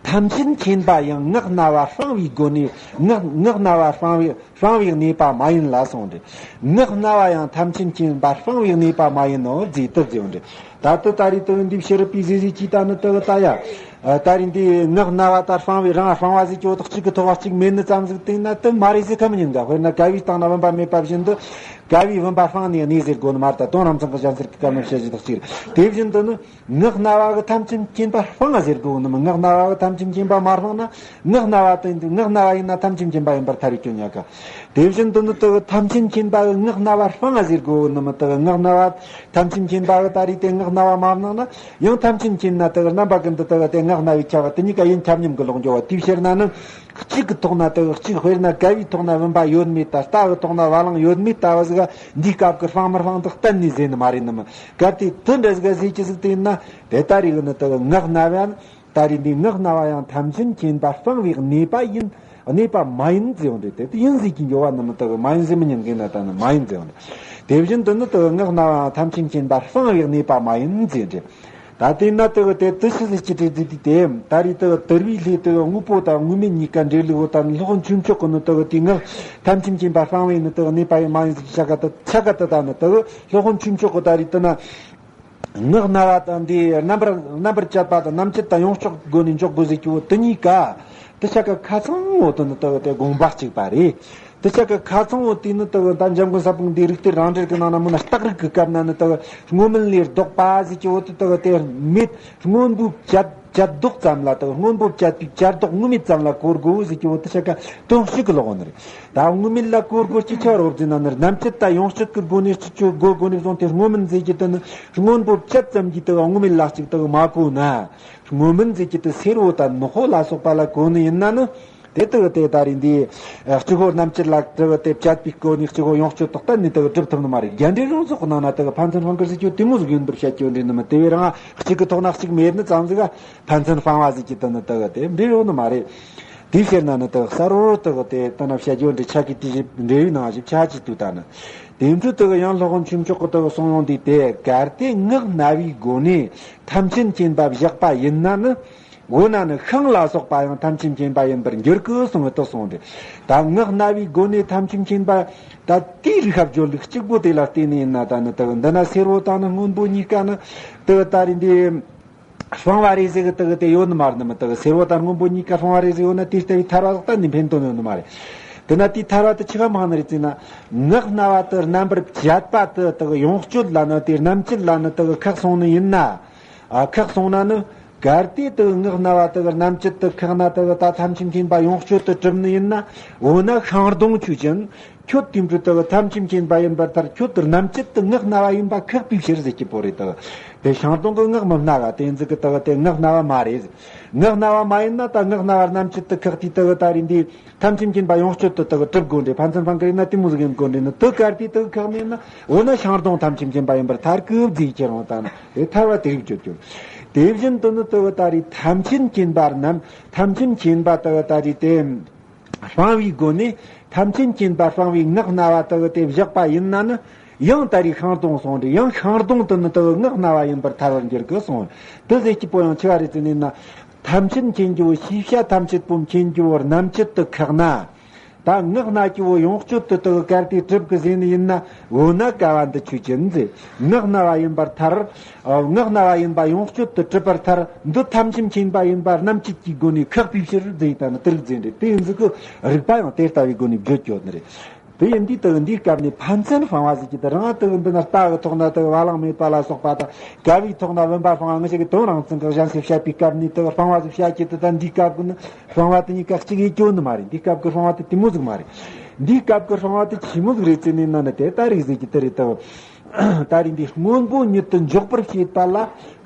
ཐམས་ཅད་མཁྱེན་པ་ཡང་ངག་རྣ་བ་སྤང་བའི་སྒོ་ནས། ངག་ངག་རྣ་བ་སྤང་བའི་སྤང་བའི་གནས་པ་མ་ཡིན་ལ་གསུངས་ཏེ། ངག་རྣ་བ་ཡང་ཐམས་ཅད་མཁྱེན་པ་སྤང་བའི་གནས་པ་མ་ཡིན་ནོ་ཟེར་དུ་ཟེར་འོང་ཏེ། ད་ལྟ་ད་རེས་དེ་འདི་ཕྱི་རབས་པའི་ཟེར་ཟེར་གྱིས་ད་ནི་དེ་གི་ད་ཡ། ད་རེས་འདི་ངག་རྣ་བ་ད་སྤང་བའི་རང་སྤང་བ་ཟེར་གྱི་འོ་དག་གཅིག་གི་ཐོག་གཅིག་མེད་ནི་ཙམ་ཟིག་དེ་ན་དེ་མ་རེད་ཟེར་ཁ་མི་ཉན་ག། དཔེར་ན་བསྐལ་པའི་སྟེང་ན་བུམ་པ་མེད་པ་བཞིན་དུ། བསྐལ་པའི་བུམ་པ་སྤངས་ནས་གནས་ཟེར་དགོས་ནི་མ་རེད། ད་དོན་རྣམ་གསུམ་གྱི་གཞན་སེལ་གྱི་སྐབས་ན་བཤད་གཞི་དག་གཅིག་རེད། དེ་བཞིན་དུ་ནི། ངག་རྣ་བ་གི་ཐམས་ཅད་མཁྱེན་པ་སྤང་ཟེར་དགོས་ནི་མིན། ངག་རྣ་བ་གི་ཐམས་ཅད་མཁྱེན་པ་མ་སྤངས་ན། ངག་རྣ་བ་དེ་ངག་རྣ་བ་ཡིན་ན་ཐམས་ཅད་མཁྱེན་པ་ཡིན་པར་ཐལ་རེ་སྐྱོན་ཉག་ག། དེ་བཞིན་དུ་ནི་དེ་གི་ཐམས་ཅད་མཁྱེན་པ་གི་ངག་རྣ་བ་སྤང་ཟེར་དགོས་ནི་མིན། དེ་གི་ངག་རྣ་བ་ཐམས་ཅད་མཁྱེན་པ་གི་ད་རེས་དེ་ངག་རྣ་བ་མ་སྤངས་ན། ཡང་ཐམས་ཅད་མཁྱེན་ན་དེ་གི་རྣམ་པ་ཀུན་ཏུ་དེ་གི་དེ་ངག་རྣ་བས་ཁྱབ་པ་དེ་གཉིས་ཀ་ཡིན་ཁྱབ་མཉམ་གི་ལོག་འགྱོ་བ། དེའི་ཕྱིར་ན་ནི། གཅིག་གི་ཐོག་ན་དེ་གི་གཅིག། དཔེར་ན་བསྐལ་པའི་ཐོག་ན་བུམ་པ་ཡོད་མེད་ད། རྟ་གི་ཐོག་ན་བ་ལང་ཡོད་མེད་ལྟ་བུ་ཟིག་འདིའི་སྐབས་ཀྱི་སྤང་མི་སྤང་དེ་གཏན་ནས་ཟེར་ནི་མ་རེད་ནི་མིན། གལ་ཏེ་དེ་འདྲ་ཟིག་ཟེར་གྱི་ཟིག་དེ་ཡིན་ན། དེ་ལྟ་རེད་གི་ནི་དེ་གི་ངག་རྣ་བ་ཡང་ད་རེས་འདི་ངག་རྣ་བ་ཡང་ཐམས་ཅད་མཁྱེན་པ་སྤང་བའི་གནས་པ་ཡིན། གནས་པ་མ་ཡིན་ཟེར་བ་འདི་དེ་དེ་ཡིན་ཟེར་གྱི་འགྱོ་བ་ནི་མིན། དེ་གི་མ་ཡིན་ཟེར་མི་ཉན་གི་ན་ད་ནི་མ་ཡིན་ཟེར་བ་འདི། དེ་བཞིན་དུ་ནི་དེ་གི་ངག་རྣ་བ་ཡང་ཐམས་ཅད་མཁྱེན་པ་སྤང་བའི་གནས་པ་མ་ཡིན་ཟེར་འདྲི། ད་དེ་ན་དེ་གི་དེ་དུ་ཤི་ཟིག་ཅི་དྲི་དྲི་དེ་དེ་ད་རེས་དེ་གི་དུར་བའི་ལྷས་དེ་གི་དངོས་པོ་དང་དངོས་མེད་གཉིས་ཀ་འབྲེལ་ལུགས་དང་སློབ་དཔོན་ཆོས་མཆོག་གི་ནི་དེ་གི་དེ་ངག་ཐམས་ཅད་མཁྱེན་པ་སྤང་བའི་ནི་དེ་གི་གནས་པ་ཡང་མ་ཡིན་ཟིག་ཆ་ག་དེ་ཆ་ག་དེ་ད་ནི་དེ་གི་སློབ་དཔོན་ཆོས་མཆོག་གི་ད་རེས་དེ་ན་ངག་རྣ་བ་དང་འདི་རྣམ་པར་རྣམ་པར་བཅད་པ་དང་རྣམ་བཅད་དང་ཡོངས་གཅོད་སྒོ་ནས་འཇོག་དགོས་ཟིག་གི་འོ་དེ་གཉིས་ཀ་དེ་ཆ་ག་ཁ་ཚང་འོ་དེ་ནི་དེ་གི་དེ་དགོངས་པ་གཅིག་པ་རེད། དེ་ཆ་ག་ཁ་ཚང་བོ་དེ་ནི་དེ་གི་ད་འཇམ་མགོན་ས་པཎ་འདི་རིགས་གཏེར་རང་འགྲེལ་གི་ནང་ན་མིན་ན་རྟགས་རིགས་གི་སྐབས་ན་ནི་དེ་གི་སྔོ་མིན་ལས་ལྡོག་པ་ཟེར་གྱི་བོ་དེ་དེ་གི་དེ་མེད། སྔོན་པོ་བཅད་བཅད་ལྡོག་ཙམ་ལ་དེ་གི་སྔོན་པོ་བཅད་པའི་བཅད་ལྡོག་དངོས་མེད་ཙམ་ལ་གོ་དགོས་ཟེར་གྱི་བོ་དེ་ཆ་ག་དོན་གཅིག་གི་ལོག་ནི་རེད། ད་དངོས་མེད་ལ་གོ་དགོས་ཀྱི་ཆ་རོབ་ཟེར་ན་ནི་རྣམ་བཅད་དང་ཡོངས་གཅོད་ཀྱི་སྒོ་ནས་སྤྱི་ཆོས་སྒོ་སྒོ་ནས་བཟུང་སྟེ་སྔོ་མིན་ཟེར་གྱི་དེ་ནི་སྔོན་པོ་བཅད་ཙམ་གྱིས་དེ་གི་དངོས་མེད་ལ་གཅིག་དེ་གི་མ་གོ་ན། སྔོ་མིན་ཟེར་གྱི་དེ་སེར་བོ་དང་ནག་པོ་ལ་སོགས་པ་ལ་གོ་ནི་ཡིན་ན་ནི། དེ་དག་དེ་ད་རེས་འདི་གཅིག་པོ་རྣམ་བཅད་ལ་དག་དེ་བཅད་པའི་སྒོ་ནས་གཅིག་པོ་ཡོངས་གཅོད་དག་གཏན་ནས་དག་གྲུབ་ཐུབ་ནི་མ་རེད། རྒྱན་འགྲེལ་རང་ཚོགས་ནང་ན་དག་ཕན་ཚུན་སྤང་གི་ཟེར་རྒྱུ་དེ་མོ་ཟིག་ཡིན་པར་བཤད་རྒྱུ་འདྲ་ནི་མིན། དེ་བས་རང་གཅིག་གི་ཐོག་ན་གཅིག་མེད་ནི་ཙམ་ཟིག་ཕན་ཚུན་སྤང་བ་ཟེར་གྱི་དེ་ནི་དག་དེ་འགྲེལ་ཡོད་ནི་མ་རེད། དེའི་ཕྱིར་ན་ནི་དག་གསལ་བོ་དག་དེ་ལྟ་ན་བཤད་རྒྱུ་འདྲ་ཆགས་ཀྱི་དེ་བཞིན་འགྲེལ་ཡོད་ནང་བཞིན་ཆགས་ཀྱི་དུས་ད་ནི། དེ་འཕྲོས་དག་ཡང་སློབ་དཔོན་ཆོས་མཆོག་གི་དག་གསུང་ཡོང་དུས་དེ་གལ་ཏེ་ངག་རྣ་བའི་སྒོ་ནས་ཐམས་ཅད་མཁྱེན་པ་བཞག་པ་ཡིན་ན་ནི། འོ་ན་ནི་ཤིང་ལ་སོགས་པ་ཡང་ཐམས་ཅད་མཁྱེན་པ་ཡིན་པར་འགྱུར་གི་གསུངས་པའི་དོན་གསུངས་ཏེ། ད་ངག་རྣ་བའི་སྒོ་ནས་ཐམས་ཅད་མཁྱེན་པ། ད་དེའི་རིགས་ཁ་བརྗོད་ལུགས་གཅིག་པོ་དེ་ལ་བརྟེན་ནས་ཡིན་ན་ད་ནི་དག་འདི་ན་སེར་བོ་དང་ནི་སྔོན་པོ་གཉིས་ཀ་ནི་དག་ད་རེས་འདི་སྤང་བ་རེད་ཟེར་གི་དག་དེ་ཡོད་ནི་མ་རེད་ནི་མིན། དག་སེར་བོ་དང་སྔོན་པོ་གཉིས་ཀ་སྤང་བ་རེད་ཟེར་ཡོད་ན་དེ་ལྟ་བུའི་ཐར་བ་གཏན་ནས་ཕན་དོན་ཡོད་ནི་མ་རེད། དེ་ན་དེའི་ཐར་བ་དེ་ཆི་ག་མང་ནི་རེད་ཟེར་ན། ངག་རྣ་བ་དེ་རྣམ་པར་བཅད་པ་དེ་དག་ཡོངས་གཅོད་ལ་ནི་དེ་རྣམ་བཅད་ལ་ནི་དག་ཁག་སོང་ནི་ཡིན་ན། ཨ་ཁག་སོང་ན་ནི། གལ་ཏེ་དེ་ངག་རྣ་བ་དེ་རྣམ་བཅད་དུ་ཁག་ན་དེ་ད་ཐམས་ཅད་མཁྱེན་པ་ཡོངས་གཅོད་དུ་གྲུབ་ནི་ཡིན་ན། འོ་ན་ཤིང་སྡོང་ཆོས་ཅན། ཁྱོད་དེ་འཕྲོས་དེ་ཐམས་ཅད་མཁྱེན་པ་ཡིན་པར་ཐལ། ཁྱོད་དེ་རྣམ་བཅད་དུ་ངག་རྣ་བ་ཡིན་པ་ཁག་པའི་ཕྱིར་ཟེར་གྱི་པོ་རེད་དེ། དེ་ཤིང་སྡོང་གི་ངག་མི་རྣ་བ་དེ་ཟིག་གི་དེ་དེ་ངག་རྣ་བ་མ་རེད། ངག་རྣ་བ་མ་ཡིན་ན་ད་ངག་རྣ་བ་རྣམ་བཅད་དུ་ཁག་དུས་དེ་ད་རེས་འདི། ཐམས་ཅད་མཁྱེན་པ་ཡོངས་གཅོད་དུ་དག་གྲུབ་དགོས་འདྲེ། ཕན་ཚུན་སྤང་གི་རེད་ན་དེ་མོ་ཟིག་ཡིན་དགོས་འདྲེ་ནི་དུ་གར་དུས་དུ་ཁག་མེད་ན། འོ་ན་ཤིང་སྡོང་ཐམས་ཅད་མཁྱེན་པ་ཡིན་པར་ཐལ་སྐུ་བརྫིས་ཁྱེར་འོང་ད་ནི་དེ་ཐར་བ་དེ་རིགས་བརྗོད་རྒྱུ། དེ་བཞིན་དུ་ནི་དུ་བ་ད་རེས་ཐམས་ཅད་མཁྱེན་པ་རྣམས་ཐམས་ཅད་མཁྱེན་པ་དུ་བ་ད་རེས་དེ་སྤང་བའི་སྒོ་ནས་ཐམས་ཅད་མཁྱེན་པ་སྤང་བའི་ངག་རྣ་བ་དུ་བ་དེ་བཞག་པ་ཡིན་ན་ནི། ཡང་ད་རེས་ཤིང་སྡོང་སོང་འདྲེ། ཡང་ཤིང་སྡོང་དུ་ནི་དུ་བ་ངག་རྣ་བ་ཡིན་པར་ཐལ་བར་འགྱུར་གི་གསུངས། དུ་ཟེར་གྱི་པོ་ཡང་ཆི་བ་རེད་ཟེར་ནས་ན། ཐམས་ཅད་མཁྱེན་རྒྱུ་བོ་ཤེས་བྱ་ཐམས་ཅད་པོ་མཁྱེན་རྒྱུ་བོ་རྣམ་བཅད་དུ་ཁག་ན། ད་ངག་སྨྲ་རྒྱུ་བོ་ཡོངས་གཅོད་དུ་དུ་གལ་ཏེ་གྲུབ་གི་ཟེར་ནི་ཡིན་ན། འོ་ན་ཀ་བ་འདི་ཆོས་ཅན་ཟེར། ངག་སྨྲ་བ་ཡིན་པར་ཐལ། ཨ། ངག་སྨྲ་བ་ཡིན་པ་ཡོངས་གཅོད་དུ་གྲུབ་པར་ཐལ། འདི་ཐམས་ཅད་མཁྱེན་པ་ཡིན་པ་རྣམ་བཅད་ཀྱི་སྒོ་ནས་ཁེགས་པའི་ཕྱིར་ཟེར། ད་ནི་དེ་རིགས་ཟེར་འདྲ། དེ་ཡིན་ཟིག་གི་རིགས་པ་ཡང་དེ་ལྟ་བུའི་སྒོ་ནས་བརྗོད་ཡོད་ནི་རེད། དེ་ཡིན་དུས་དུ་འདིའི་སྐབས་ནས་ཕན་ཚུན་སྤང་བ་ཟེར་གྱི་དུ་རང་དུ་འདི་ན་རྟ་གི་ཐོག་ན་དུ་བ་ལང་མེད་པ་ལ་སོགས་པ་དང་། ག་བའི་ཐོག་ན་བུམ་པ་སྤང་བ་ངེད་ཅག་གི་དོན་རང་ཚན་གྱི་གཞན་སེ་བཤད་པའི་སྐབས་ནས་དུ་སྤང་བ་ཟེར་བཤད་ཀྱི་དུ། ད་འདིའི་སྐབས་ཀྱི་ནི་སྤང་བ་དེ་གཉིས་ཀ་གཅིག་ཡེ་སྐྱོན་ནི་མ་རེད། འདིའི་སྐབས་ཀྱི་སྤང་བ་དེ་དེ་མོ་ཟིག་མ་རེད། འདིའི་སྐབས་ཀྱི་སྤང་བ་དེ་ཆི་མོ་ཟིག་རེད་ཟེར་ནས་ན་ནི་དེ་ད་རིགས་ཟེར་གྱི་དུ་རེད་དུ། ད་རེས་འདི་སྔོན་པོ་ཉིད་དུ་འཇོག་པར་བྱེད་པ་ལ་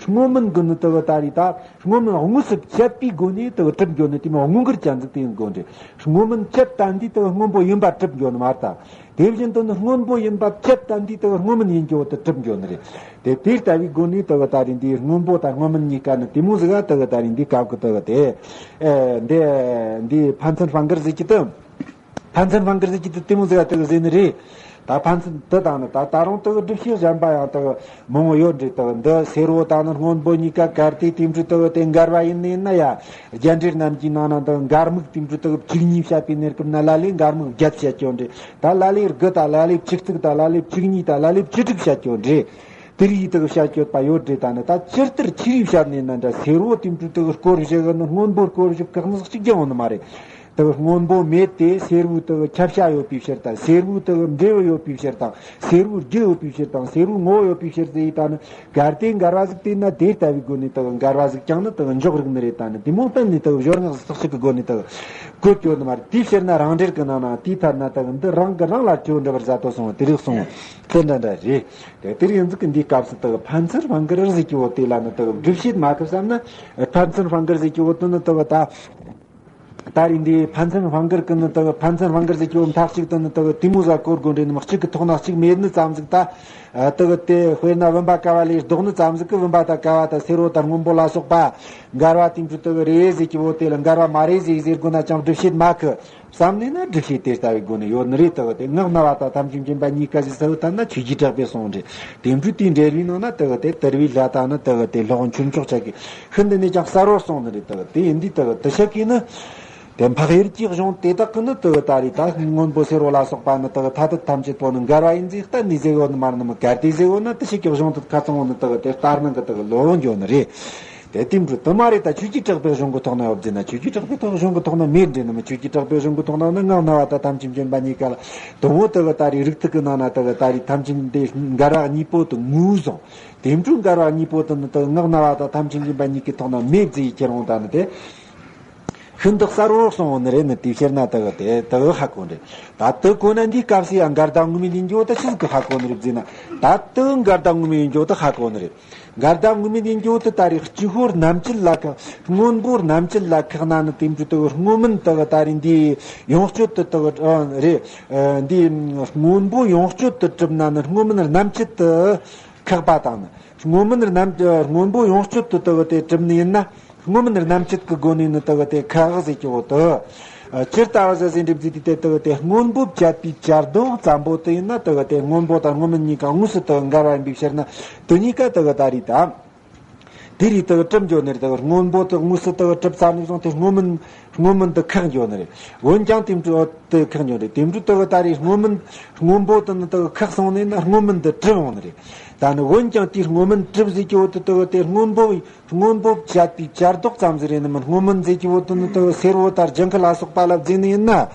སྔོ་མིན་གྱི་ནི་དུ་བ་ད་རེས་ད་སྔོ་མིན་དངོས་སུ་བཅད་པའི་སྒོ་ནས་དུ་གྲུབ་འགྱོ་ནི་དེ་མོ་དངོས་འགལ་ཅན་ཟིག་དེ་ཡིན་དགོས་འདྲ། སྔོ་མིན་བཅད་ད་འདི་དུ་སྔོན་པོ་ཡིན་པ་གྲུབ་འགྱོ་ནི་མ་རེད་ད། དེ་བཞིན་དུ་ནི་སྔོན་པོ་ཡིན་པ་བཅད་ད་འདི་དུ་སྔོ་མིན་ཡིན་རྒྱུ་དུ་གྲུབ་འགྱོ་ནི་རེད། དེ་དེ་ལྟ་བུའི་སྒོ་ནས་དུ་བ་ད་རེས་འདི་སྔོན་པོ་དང་སྔོ་མིན་གཉིས་ཀ་ནི་དེ་མོ་ཟིག་ག་དུ་བ་ད་རེས་འདི་སྐབས་ཀྱི་དུ་བ་དེ། ཨེ། འདི་འདི་ཕན་ཚུན་སྤང་བར་ཟེར་གྱི་དུ། ཕན་ཚུན་སྤང་བར་ཟེར་གྱི་དུ་དེ་མོ་ཟིག་ག་དུ་བ་ཟེར་ནི་རེད། ད་ཕན་ཚུན་དུ་དང་ནི་ད་ད་རུང་དུ་བ་སྒྲུབ་བྱེད་གཞན་པ་ཡང་དུ་བ་མང་བོ་ཡོད་འདྲ། དུ་བ་འདི་སེར་བོ་དང་ནི་སྔོན་པོ་གཉིས་ཀ་གལ་ཏེ་དེ་འདྲ་དུ་བ་དེ་འགལ་བ་ཡིན་ནི་ཡིན་ན་ཡ། རྒྱན་འགྲེལ་རྣམས་ཀྱི་ནང་ན་དུ་འགལ་དམིགས་དེ་འདྲ་དུ་བ་བཅུ་གཉིས་བཤད་པའི་གནས་སྐབས་ན་ལ་ལས་འགལ་དམིགས་བརྒྱད་བཤད་ཀྱི་ཡོད་འདྲ། ད་ལ་ལས་དགུ་དང་ལ་ལས་བཅུ་གཅིག་དང་ལ་ལས་བཅུ་གཉིས་དང་ལ་ལས་བཅུ་དྲུག་བཤད་ཀྱི་ཡོད་འདྲ། དེ་རིགས་དག་བཤད་ཡོད་པ་ཡོད་འདྲ། ད་ནི་ད་ཇི་ལྟར་ཆི་རིགས་བཤད་ནས་ན་འདྲ། སེར་བོ་དེ་འདྲ་དག་སྐོར་བཞི་གི་ནི་སྔོན་པོ་སྐོར་བཞི་བཀག་ནི་གཅིག་ཀྱང་ཡོང་ནི་མ་རེད། དག་སྔོན་པོ་མེད་དེ་སེར་བོའི་དག་ཁྱབ་བྱ་ཡོད་པའི་ཕྱིར་དང་། སེར་བོའི་དག་འབྲས་བུ་ཡོད་པའི་ཕྱིར་དང་། སེར་བོའི་རྒྱུ་ཡོད་པའི་ཕྱིར་དང་། སེར་བོའི་ངོ་བོ་ཡོད་པའི་ཕྱིར་ཟེར་ཡི། ད་ནི་གལ་ཏེ་འགལ་བ་ཟིག་དེ་ན་དེ་ལྟ་བུའི་སྒོ་ནས་དག་འགལ་བ་ཟིག་ཀྱང་ནི་དག་འཇོག་རིགས་ནི་རེད། ད་ནི་དེ་མོ་བསྟན་ནས་དག་སྦྱོར་སྔགས་སོགས་ཤིག་གི་སྒོ་ནས་དག་བཀོད་ཡོད་ནི་མ་རེད། དེའི་ཕྱིར་ན་རང་འགྲེལ་གི་ནང་ན་དེའི་ཐད་ན་དག་འདི་རང་གི་རང་ལ་ཆོས་འདྲི་བར་མཛད་དོ་གསུངས་པ་དེ་རིགས་གསུངས་པ་དེ་འདྲ་འདྲ་རེད། དེ་དེ་རིང་ཟིག་གི་འདིའི་སྐབས་སུ་དག་ཕན་ཚུན་སྤང་བར་ཟེར་གྱི་བོ་དེ་ལ་ནི་དག་སྒྲུབ་བྱེད་མ་ཁུ་བསམ་ན། ཕན་ཚུན་སྤང་བར་ཟེར་གྱི་བོ་དེ་ནི་དག་ད། ད་རིང་འདི་ཕན་ཚུན་སྤང་བར་གི་ནི་དག་ཕན་ཚུན་སྤང་བར་ཟེར་གྱི་བོ་མཐའ་གཅིག་ཏུ་ནི་དག་དེ་མོ་ཟ་གོ་དགོས་འདྲེ་ནི་མི་གཅིག་གི་ཐོག་ན་གཅིག་མེད་ནི་ཙམ་ཟིག་ད། དག་དེ་དཔེར་ན་བུམ་པ་ཀ་བ་ལས་ལྡོག་ནི་ཙམ་ཟིག་གི་བུམ་པ་དང་ཀ་བ་དང་སེར་བོ་དང་སྔོན་པོ་ལ་སོགས་པ་འགལ་བ་དེ་འདྲ་དག་རེད་ཟེར་གྱི་བོ་དེ་ལ་འགལ་བ་མ་རེད་ཟེར་ཟེར་དགོས་ན་ཅང་སྒྲུབ་བྱེད་མ་ཁུ། བསམ་ནས་ན་སྒྲུབ་བྱེད་དེ་ལྟ་བུའི་སྒོ་ནས་ཡོད་ནི་རེད། དག་དེ་ངག་སྨྲ་བ་དང་ཐམས་ཅད་མཁྱེན་པ་གཉིས་ཀ་ཞིག་ཟེར་བ་ལྟར་ན་ཆོས་ཀྱི་གྲགས་པས་གསུངས་འདྲེ། དེ་འདྲའི་དེའི་འགྲེལ་བའི་ནང་ན་དག་དེ་དར་བའི་ལྷ་དང་ནི་དག་དེ་ལྷག་ཆོས་མཆོག་ཆ་གི་ཤིན་ཏུ་ནས་ཀྱང་གསལ་བོར་གསུངས་ནི་རེད། དག་དེ་ཡིན་དུས་དག་དེ་ཆ་གི་ནི་དེ་འཕགས་ཡུལ་གྱི་གཞུང་དེ་དག་གི་ནི་དག་ད་རེས་ད་སྔོན་པོ་སེར་བོ་ལ་སོགས་པ་ནི་དག་ཐ་དད་ཐམས་ཅད་པོ་ནི་འགལ་བ་ཡིན་ཟེར་གཏན་ནས་ཟེར་ཡོད་ནི་མ་རེད་ནི་མི་གལ་ཏེ་ཟེར་ཡོད་ན་དེ་ཆ་གི་གཞུང་དེ་ཁ་ཚང་བོ་ནི་དག་དེ་ལྟར་སྣང་གི་དག་ལོ་འགྱོ་ནི་རེད། དེ་དེ་འདྲ་དུ་མ་རེད། ད་ཆོས་ཀྱི་གྲགས་པའི་གཞུང་གི་ཐོག་ན་ཡོད་ཟེར་ན་ཆོས་ཀྱི་གྲགས་པའི་ཐོག་གཞུང་གི་ཐོག་ན་མེད་འདྲེ་ནི་མི་ཆོས་ཀྱི་གྲགས་པའི་གཞུང་གི་ཐོག་ན་ནི་ངག་སྨྲ་བ་དང་ཐམས་ཅད་མཁྱེན་པ་གཉིས་ཀ་ལ་དང་བོ་དག་ད་རེས་རིགས་ཐིག་གི་ནང་ན་དག་ད་རེས་ཐམས་ཅད་འདི་འགལ་བ་གཉིས་པོ་དུ་ངོས་བཟུང་། དེ་འདྲ་འགལ་བ་གཉིས་པོ་དུ་ནི་དག་ངག་སྨྲ་བ་དང་ཐམས་ཅད་མཁྱེན་པ་གཉིས་ཀའི་ཐོག་ན་མེད་ཟེར་ཁྱེར་འོང་ད་ནི་དེ། ཤིན་ཏུ་གསལ་བོར་གསུངས་ནི་རེད་ནི། དེའི་ཕྱིར་ན་དག་དེ་དག་ཧ་གོ་ནི་རེད། ད་དུ་གོ་ན་འདིའི་སྐབས་སུ་ཡང་འགལ་ཟླ་དངོས་མེད་ཡིན་རྒྱུ་དེ་ཆི་ཟིག་གི་ཧ་གོ་ནི་རེད་ཟེར་ན། ད་དུ་འགལ་ཟླ་དངོས་མེད་ཡིན་རྒྱུ་དེ་ཧ་གོ་ནི་རེད། འགལ་ཟླ་དངོས་མེད་ཡིན་རྒྱུ་དེ་ད་རེས་སྤྱི་བོར་རྣམ་བཅད་ལ་ཁག་སྔོན་པོ་རྣམ་བཅད་ལ་ཁག་ན་ནི་དེ་འདྲ་དག་སྔོ་མིན་དག་ད་རེས་འདི་ཡོངས་གཅོད་དུ་དག་རེད། འདི་སྔོན་པོ་ཡོངས་གཅོད་དུ་གྲུབ་ན་ནི་སྔོ་མིན་རྣམ་བཅད་དུ་ཁག་པ་དང་ནི། སྔོ་མིན་རྣམ་སྔོན་པོ་ཡོངས་གཅོད་དུ་དག་དེ་གྲུབ་ནི་ཡིན་ན། སྔོ་མིན་རྣམ་བཅད་ཀྱི་སྒོ་ནས་ནི་དག་དེ་ཁག་ཟེར་གྱི་འོ་དུ། ཇི་ལྟ་བ་ཟེར་ཟིན་འགྲིབ་ཟིན་དུས་དེ་དག་དེ་སྔོན་པོ་བཅད་པའི་བྱ་རྡོག་ཙམ་པོ་དུ་ཡིན་ན་དག་དེ་སྔོན་པོ་དང་སྔོ་མིན་གཉིས་ཀ་དངོས་སུ་དག་འགལ་བ་ཡིན་པའི་ཕྱིར་ན་དུ་གཉིས་ཀ་དག་ད་རེས་དང་། དེ་རེས་དག་གྲུབ་འགྱོ་ནི་རེད། དག་སྔོན་པོ་དུ་དངོས་སུ་དག་གྲུབ་ཚར་ནས་བཟུང་སྟེ་སྔོ་མིན་སྔོ་མིན་དུ་ཁག་འགྱོ་ནི་རེད། འོན་ཀྱང་དེ་འདྲ་དུ་ཁག་འགྱོ་ནི་རེད། དེ་འདྲ་དག་ད་རེས་སྔོ་མིན་སྔོན་པོ་དུ་ནི་དག་ཁག་སོང་ནས་ན་སྔོ་མིན་དུ་གྲུབ་འོང་ནི་རེད། ད་ནི་འོན་ཀྱང་དེའི་སྔོ་མིན་གྲུབ་ཟེར་གྱི་འོ་དུ་དག་དེ་སྔོན་པོ་སྔོན་པོ་བཅད་པའི་བྱ་རྡོག་ཙམ་ཟིག་རེད་ནི་མིན། སྔོ་མིན་ཟེར་གྱི་འོ་དུ་ནི་དག་སེར་བོ་དང་ལྗང་ཁུ་ལ་སོགས་པ་ལ་བརྫིས་ནི་ཡིན་ན།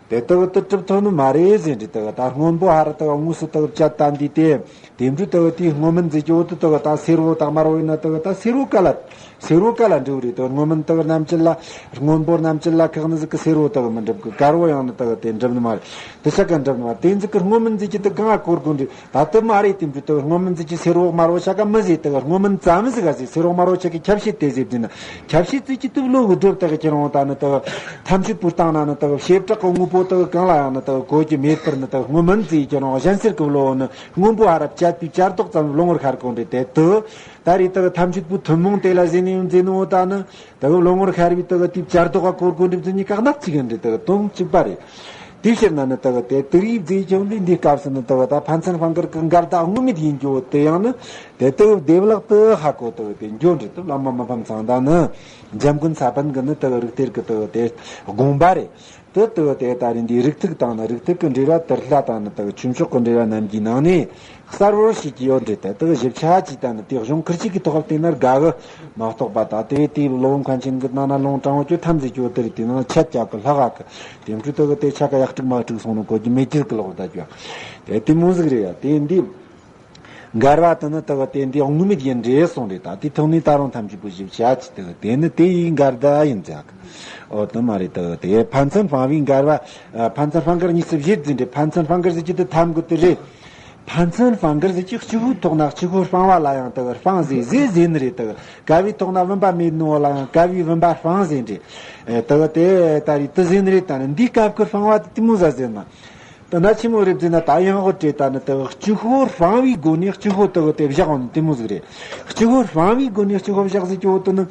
དེ་དག་དུ་གྲུབ་ཐུབ་ནི་མ་རེད་ཟེར་འདྲི། དག་ད་སྔོན་པོ་ཧ་ར་དག་དངོས་སུ་དག་བཅད་ད་འདི་དེ། དེ་འདྲ་དག་དེའི་སྔོ་མིན་ཟེར་གྱི་འོ་དུ་དག་ད་སེར་བོ་དང་དམར་བོ་ཡིན་ན་དག་ད་སེར་བོ་ག་ལ། སེར་བོ་ག་ལ་འགྲུབ་རེད། དག་སྔོ་མིན་དག་རྣམ་བཅད་ལ། སྔོན་པོ་རྣམ་བཅད་ལ་ཁག་ནི་ཟིག་གི་སེར་བོ་དག་མི་འགྲུབ་གི། དཀར་བོ་ཡང་ནི་དག་དེ་འགྲུབ་ནི་མ་རེད། དེ་ཆ་ག་འགྲུབ་ནི་མ་རེད། དེ་ཟིག་གི་སྔོ་མིན་ཟེར་གྱི་དུ་གང་ང་གོ་དགོས་འདྲི། ད་དུ་མ་རེད། དེ་འདྲ་དུ་སྔོ་མིན་ཟེར་གྱི་སེར་བོ་དམར་བོ་ཆ་ག་མི་ཟེར། དུ་སྔོ་མིན་ཙམ་ཟིག་ག་ཟེར། སེར་བོ་དམར་བོ་ཆ་གི་ཁྱབ་བྱེད་དེ་ཟེར་དུས་ན། ཁྱབ་བྱེད་ཟེར་གྱི་དུ་བློ་གི་སྒྲུབ་དག་ཁྱེར་འོང་ད་ནི་དུ། ཐམས་ཅད་པོ་བཏང་ན་ནི་དུ་བྱེ་བྲག་གི་དངོས་པོ་དུ་གང་ལ་ཡང་ནི་དུ་གོ་རྒྱུ་མེད་པར་ནི་དུ་སྔོ་མིན་ཟེར་ཁྱེར་འོང་གཞན་སེལ་གི་བློ་ནི་སྔོན་པོ་ཧ་ར་བཅད་པའི་བྱ་རྡོག་ཙམ་བློ་ངོར་ཤར་གོ་འདྲི། དེ་དུ་ད་རེས་དུ་ཐམས་ཅད་པོ་ཐུན་མོང་དེ་ལ་ཟེར་ནི་ཡོད་ཟེར་ནི་འོ་ད་ནི་དུ་བློ་ངོར་ཤར་བའི་དུ་དེའི་བྱ་རྡོག་ག་གོ་དགོས་འདྲི་ཟེར་ནི་བཀག་ན་གཅིག་ཡིན་འདྲི། དུ་དོན་གཅིག་པ་རེད། དེའི་ཕྱིར་ན་ནི་དག་དེ་དུག་ཡིག་རྫས་ཀྱང་འདི་འདི་སྐབས་སུ་ནི་དག་ད་ཕན་ཚུན་དཔང་དཀར་གྱི་འགལ་ཟླ་དངོས་མེད་ཡིན་རྒྱུ་དེ་ཡང་ནི་དེ་དག་བདེ་བླག་ཏུ་ཧ་གོ་དག་དེ་འགྱོ་འདྲི་དུ་བླ་མ་མི་ཕམ་ཚང་ད་ནི་འཇམ་མགོན་ས་པཎ་གྱི་ནི་དག་རིགས་གཏེར་གྱི་དག་དེ་དགོངས་པ་རེད། དུ་དུ་དེ་ད་རིང་འདིའི་རིགས་ཐིག་དང་ནི་རིགས་ཐིག་གི་འབྲེལ་བ་དུར་ལྷ་དང་ནི་དུ་ཆོས་མཆོག་གི་འབྲེལ་བ་རྣམས་ཀྱི་ནང་ནས་གསལ་བོར་ཤེས་ཀྱི་ཡོད་འདྲེ་དེ་དུ་ཞིབ་ཆ་ཅིག་དང་ནི་དེ་གཞུང་ཁུར་ཅིག་གི་ཐོག་བལྟས་ན་དགའ་གི་མ་གཏོགས་པ་དང་དེ་དེའི་བློ་མཁན་ཆེན་གྱི་ནང་ན་ལུང་དྲང་བོ་ཅོ་ཐམས་ཅད་ཅོ་དེ་རེད། དེ་ནང་ཆད་ཀྱག་གི་ལྷག་ག་གི་དེ་འཕྲུལ་དུ་གི་དེ་ཆ་ག་ཡག་དྲུག་མ་དྲུག་སོང་ནི་གོ་རྒྱུ་མེད་ཀྱི་ལོག་ད་ཅོ་དེ་དེ་མོ་ཟིག་རེད་ཡ། དེ་འདི། འགལ་བ་དེ་ནི་དེ་གི་དེ་འདི་དངོས་མེད་ཡིན་འདྲེ་གསུངས་རེད། ད་དེ་ཐོག་ནས་ད་རུང་ཐམས་ཅད་པོ་ཞིབ་བྱ་ཅི་དེ་གི་དེ་ནི་དེ་ཡི་འགལ་ཟླ་ཡིན་ཙག་འོ་དེ་མ་རེད། དེ་གི་དེ་ཕན་ཚུན་སྤང་བའི་འགལ་བ། ཕན་ཚུན་སྤང་དཀར་གཉིས་སུ་བཞེད་ཟིན་འདྲེ། ཕན་ཚུན་སྤང་དཀར་ཟེར་གྱི་དེ་ཐམ་གི་དེ་རེད། ཕན་ཚུན་སྤང་དཀར་ཟེར་གྱི་གཅིག་པུའི་ཐོག་ན་གཅིག་པུ་སྤང་བ་ལ་ཡང་དེ་གི་སྤང་ཟེར་ཟེར་ཟེར་ནི་རེད། དེ་གི་ག་བའི་ཐོག་ན་བུམ་པ་མེད་ནོ་ལ་ཡང་ག་བའི་བུམ་པ་སྤང་ཟེར་འདྲེ། དེ་གི་དེ་ད་རེད་དེ་ཟེར་ནི་རེད། ད་ནི་འདིའི་སྐབས་ཀྱི་སྤང་བ་དེ་དེ་མོ་ཟ་ཟེར་ན། དེ་ན་ཆི་མོ་རེད་ཟེར་ན་ད་ཡང་ཧོ་བྲེ་ད་ནི་དེ་གཅིག་པོ་སྤང་བའི་སྒོ་ནས་གཅིག་པོ་དེ་གི་དེ་བཞག་འོང་དེ་མོ་ཟིག་རེད། གཅིག་པོ་སྤང་བའི་སྒོ་ནས་གཅིག་པོ་བཞག་ཟེར་གྱི་འོ་དེ་ནི་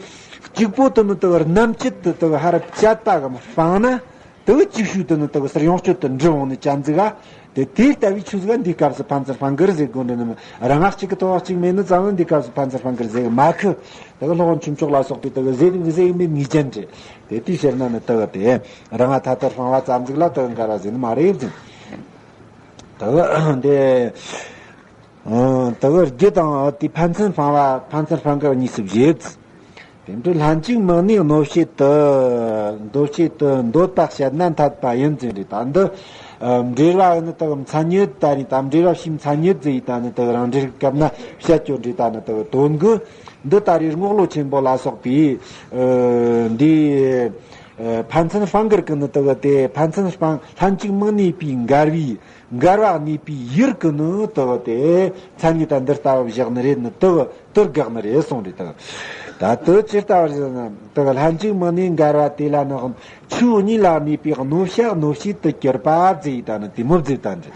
གཅིག་པོ་དེ་ནི་དེ་གི་རྣམ་དཔྱོད་དེ་དེ་གི་ཧ་ར་བཅད་པ་གི་སྤང་ན་དེ་གི་ཅིག་ཤུ་དེ་ནི་དེ་གི་སར་ཡོངས་སྤྱོད་དུ་འགྲིབ་འོང་ནི་ཅན་ཟིག་ག་དེ་དེ་ལྟ་བུའི་ཆོས་ཟིག་ག་འདིའི་སྐབས་སུ་ཕན་ཚུན་སྤང་དཀར་ཟེར་དགོས་འདྲ་ནི་མི་རང་ང་གཅིག་གི་དོ་བ་གཅིག་མེད་ནི་ཙང་ན་འདིའི་སྐབས་སུ་ཕན་ཚུན་སྤང་དཀར་ཟེར་གི་མ་ཁི། དེ་གི་སློབ་དཔོན་ཆོས་མཆོག་ལ་སོགས་པའི་དེ་གི་ཟེར་ཟེར་མེད་ངེས་ཅན་རེད། དེ་དེའི་ཕྱིར་ན་ནི་དེ་གི་དེ་རང་ང་ཐ་དད་སྤང་བ་ཙམ་ཟིག་ལ་དེ་གི་འགལ་བ་ཟེར་ནི་མ་རེད་ཟེར། དེ་གི་དེ་དེ་གི་རྒྱུ་དང་དེ་ཕན་ཚུན་སྤང་བ་ཕན་ཚུན་སྤང་དཀར་གཉིས་སུ་བཞེད། དེ་འདྲ་ལྷན་ཅིག་མིང་ནས་གནོད་བྱེད་དུ་འདོད་བྱེད་དུ་འདོད་པ་བཤད་ན་འཐད་པ་ཡིན་ཟེར་རེད། ད་འདི་འབྲེལ་བ་ནི་དེ་གི་མཚན་ཉིད་ད་རེད། ད་འབྲེལ་བ་ཕྱིའི་མཚན་ཉིད་ཟེར་ཡི་ད་ནི་དེ་གི་རང་འགྲེལ་སྐབས་ན་བཤད་ཀྱོ་འདྲེ་ད་ནི་དེ་གི་དོན་གི་འདི་ལྟར་རི་རྔོག་ལོ་ཆེན་པོ་ལ་སོགས་པའི་ཨ་འདི་ཨ་ཕན་ཚུན་སྤང་དཀར་གི་ནི་དག་དེ་ཕན་ཚུན་སྤང་ལྷན་ཅིག་མིང་ནས་པའི་འགལ་བའི་འགལ་བ་གནས་པའི་ཡུལ་གི་ནི་དག་དེ་མཚན་ཉིད་དང་འདི་ལྟ་བུ་བཞག་ནི་རེད། ནི་དག་དུར་དགག་ནི་རེད་གསུངས་རེད། དག་ད་དུ་ཇི་ལྟ་བར་ཟེར་ན་དག་ལྷན་ཅིག་མིང་ནས་འགལ་བ་དེ་ལ་ནི་ཆོས་གཉིས་ལ་གནས་པའི་གནོད་བྱ་གནོད་བྱེད་དུ་གྱུར་པ་ཟེར་ཡི་ད་ནི་དེ་མོ་ཟེར་ད་འདྲི།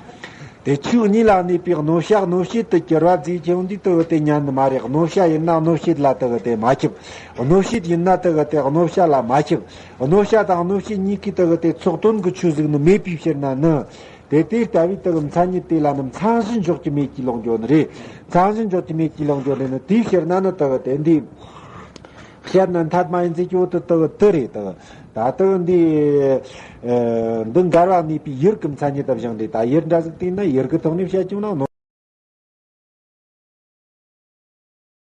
དེ་ཆོས་གཉིས་ལ་གནས་པའི་གནོད་བྱ་གནོད་བྱེད་དུ་གྱུར་བ་ཟེར་ཀྱང་འདི་དག་དེ་ཉན་ནི་མ་རེད། གནོད་བྱ་ཡིན་ན་གནོད་བྱེད་ལ་དག་དེ་མ་ཁྱབ། གནོད་བྱེད་ཡིན་ན་དག་དེ་གནོད་བྱ་ལ་མ་ཁྱབ། གནོད་བྱ་དང་གནོད་བྱེད་གཉིས་ཀའི་དག་དེ་ཚོགས་དོན་གྱི་ཆོས་ཟིག་ནི་མེད་པའི་ཕྱིར་ན་ནི། དེ་དེ་ལྟ་བུའི་དག་མཚན་ཉིད་དེ་ལ་ནི་མཚན་གཞི་འཇོག་རྒྱུ་མེད་ཀྱི་ལོག་འགྱོ་ནི་རེད། མཚན་གཞི་འཇོག་རྒྱུ་མེད་ཀྱི་ལོག་འགྱོ་ནི་ནི་དེའི་ཕྱིར་ན་ནི་དག་དེ་འདི། བཤད་ན་འཐད་མ་ཡིན་ཟེར་གྱི་འོ་དུ་དག་དུ་རེད་དག་ད་དག་འདི། ཨ་འདི་འགལ་བ་གནས་པའི་ཡུལ་གྱི་མཚན་ཉིད་དུ་བཞག་འདི་ད་ཡུལ་འདྲ་ཟིག་བལྟས་ན་ཡུལ་གྱི་ཐོག་ནས་བཤད་ཀྱང་ན།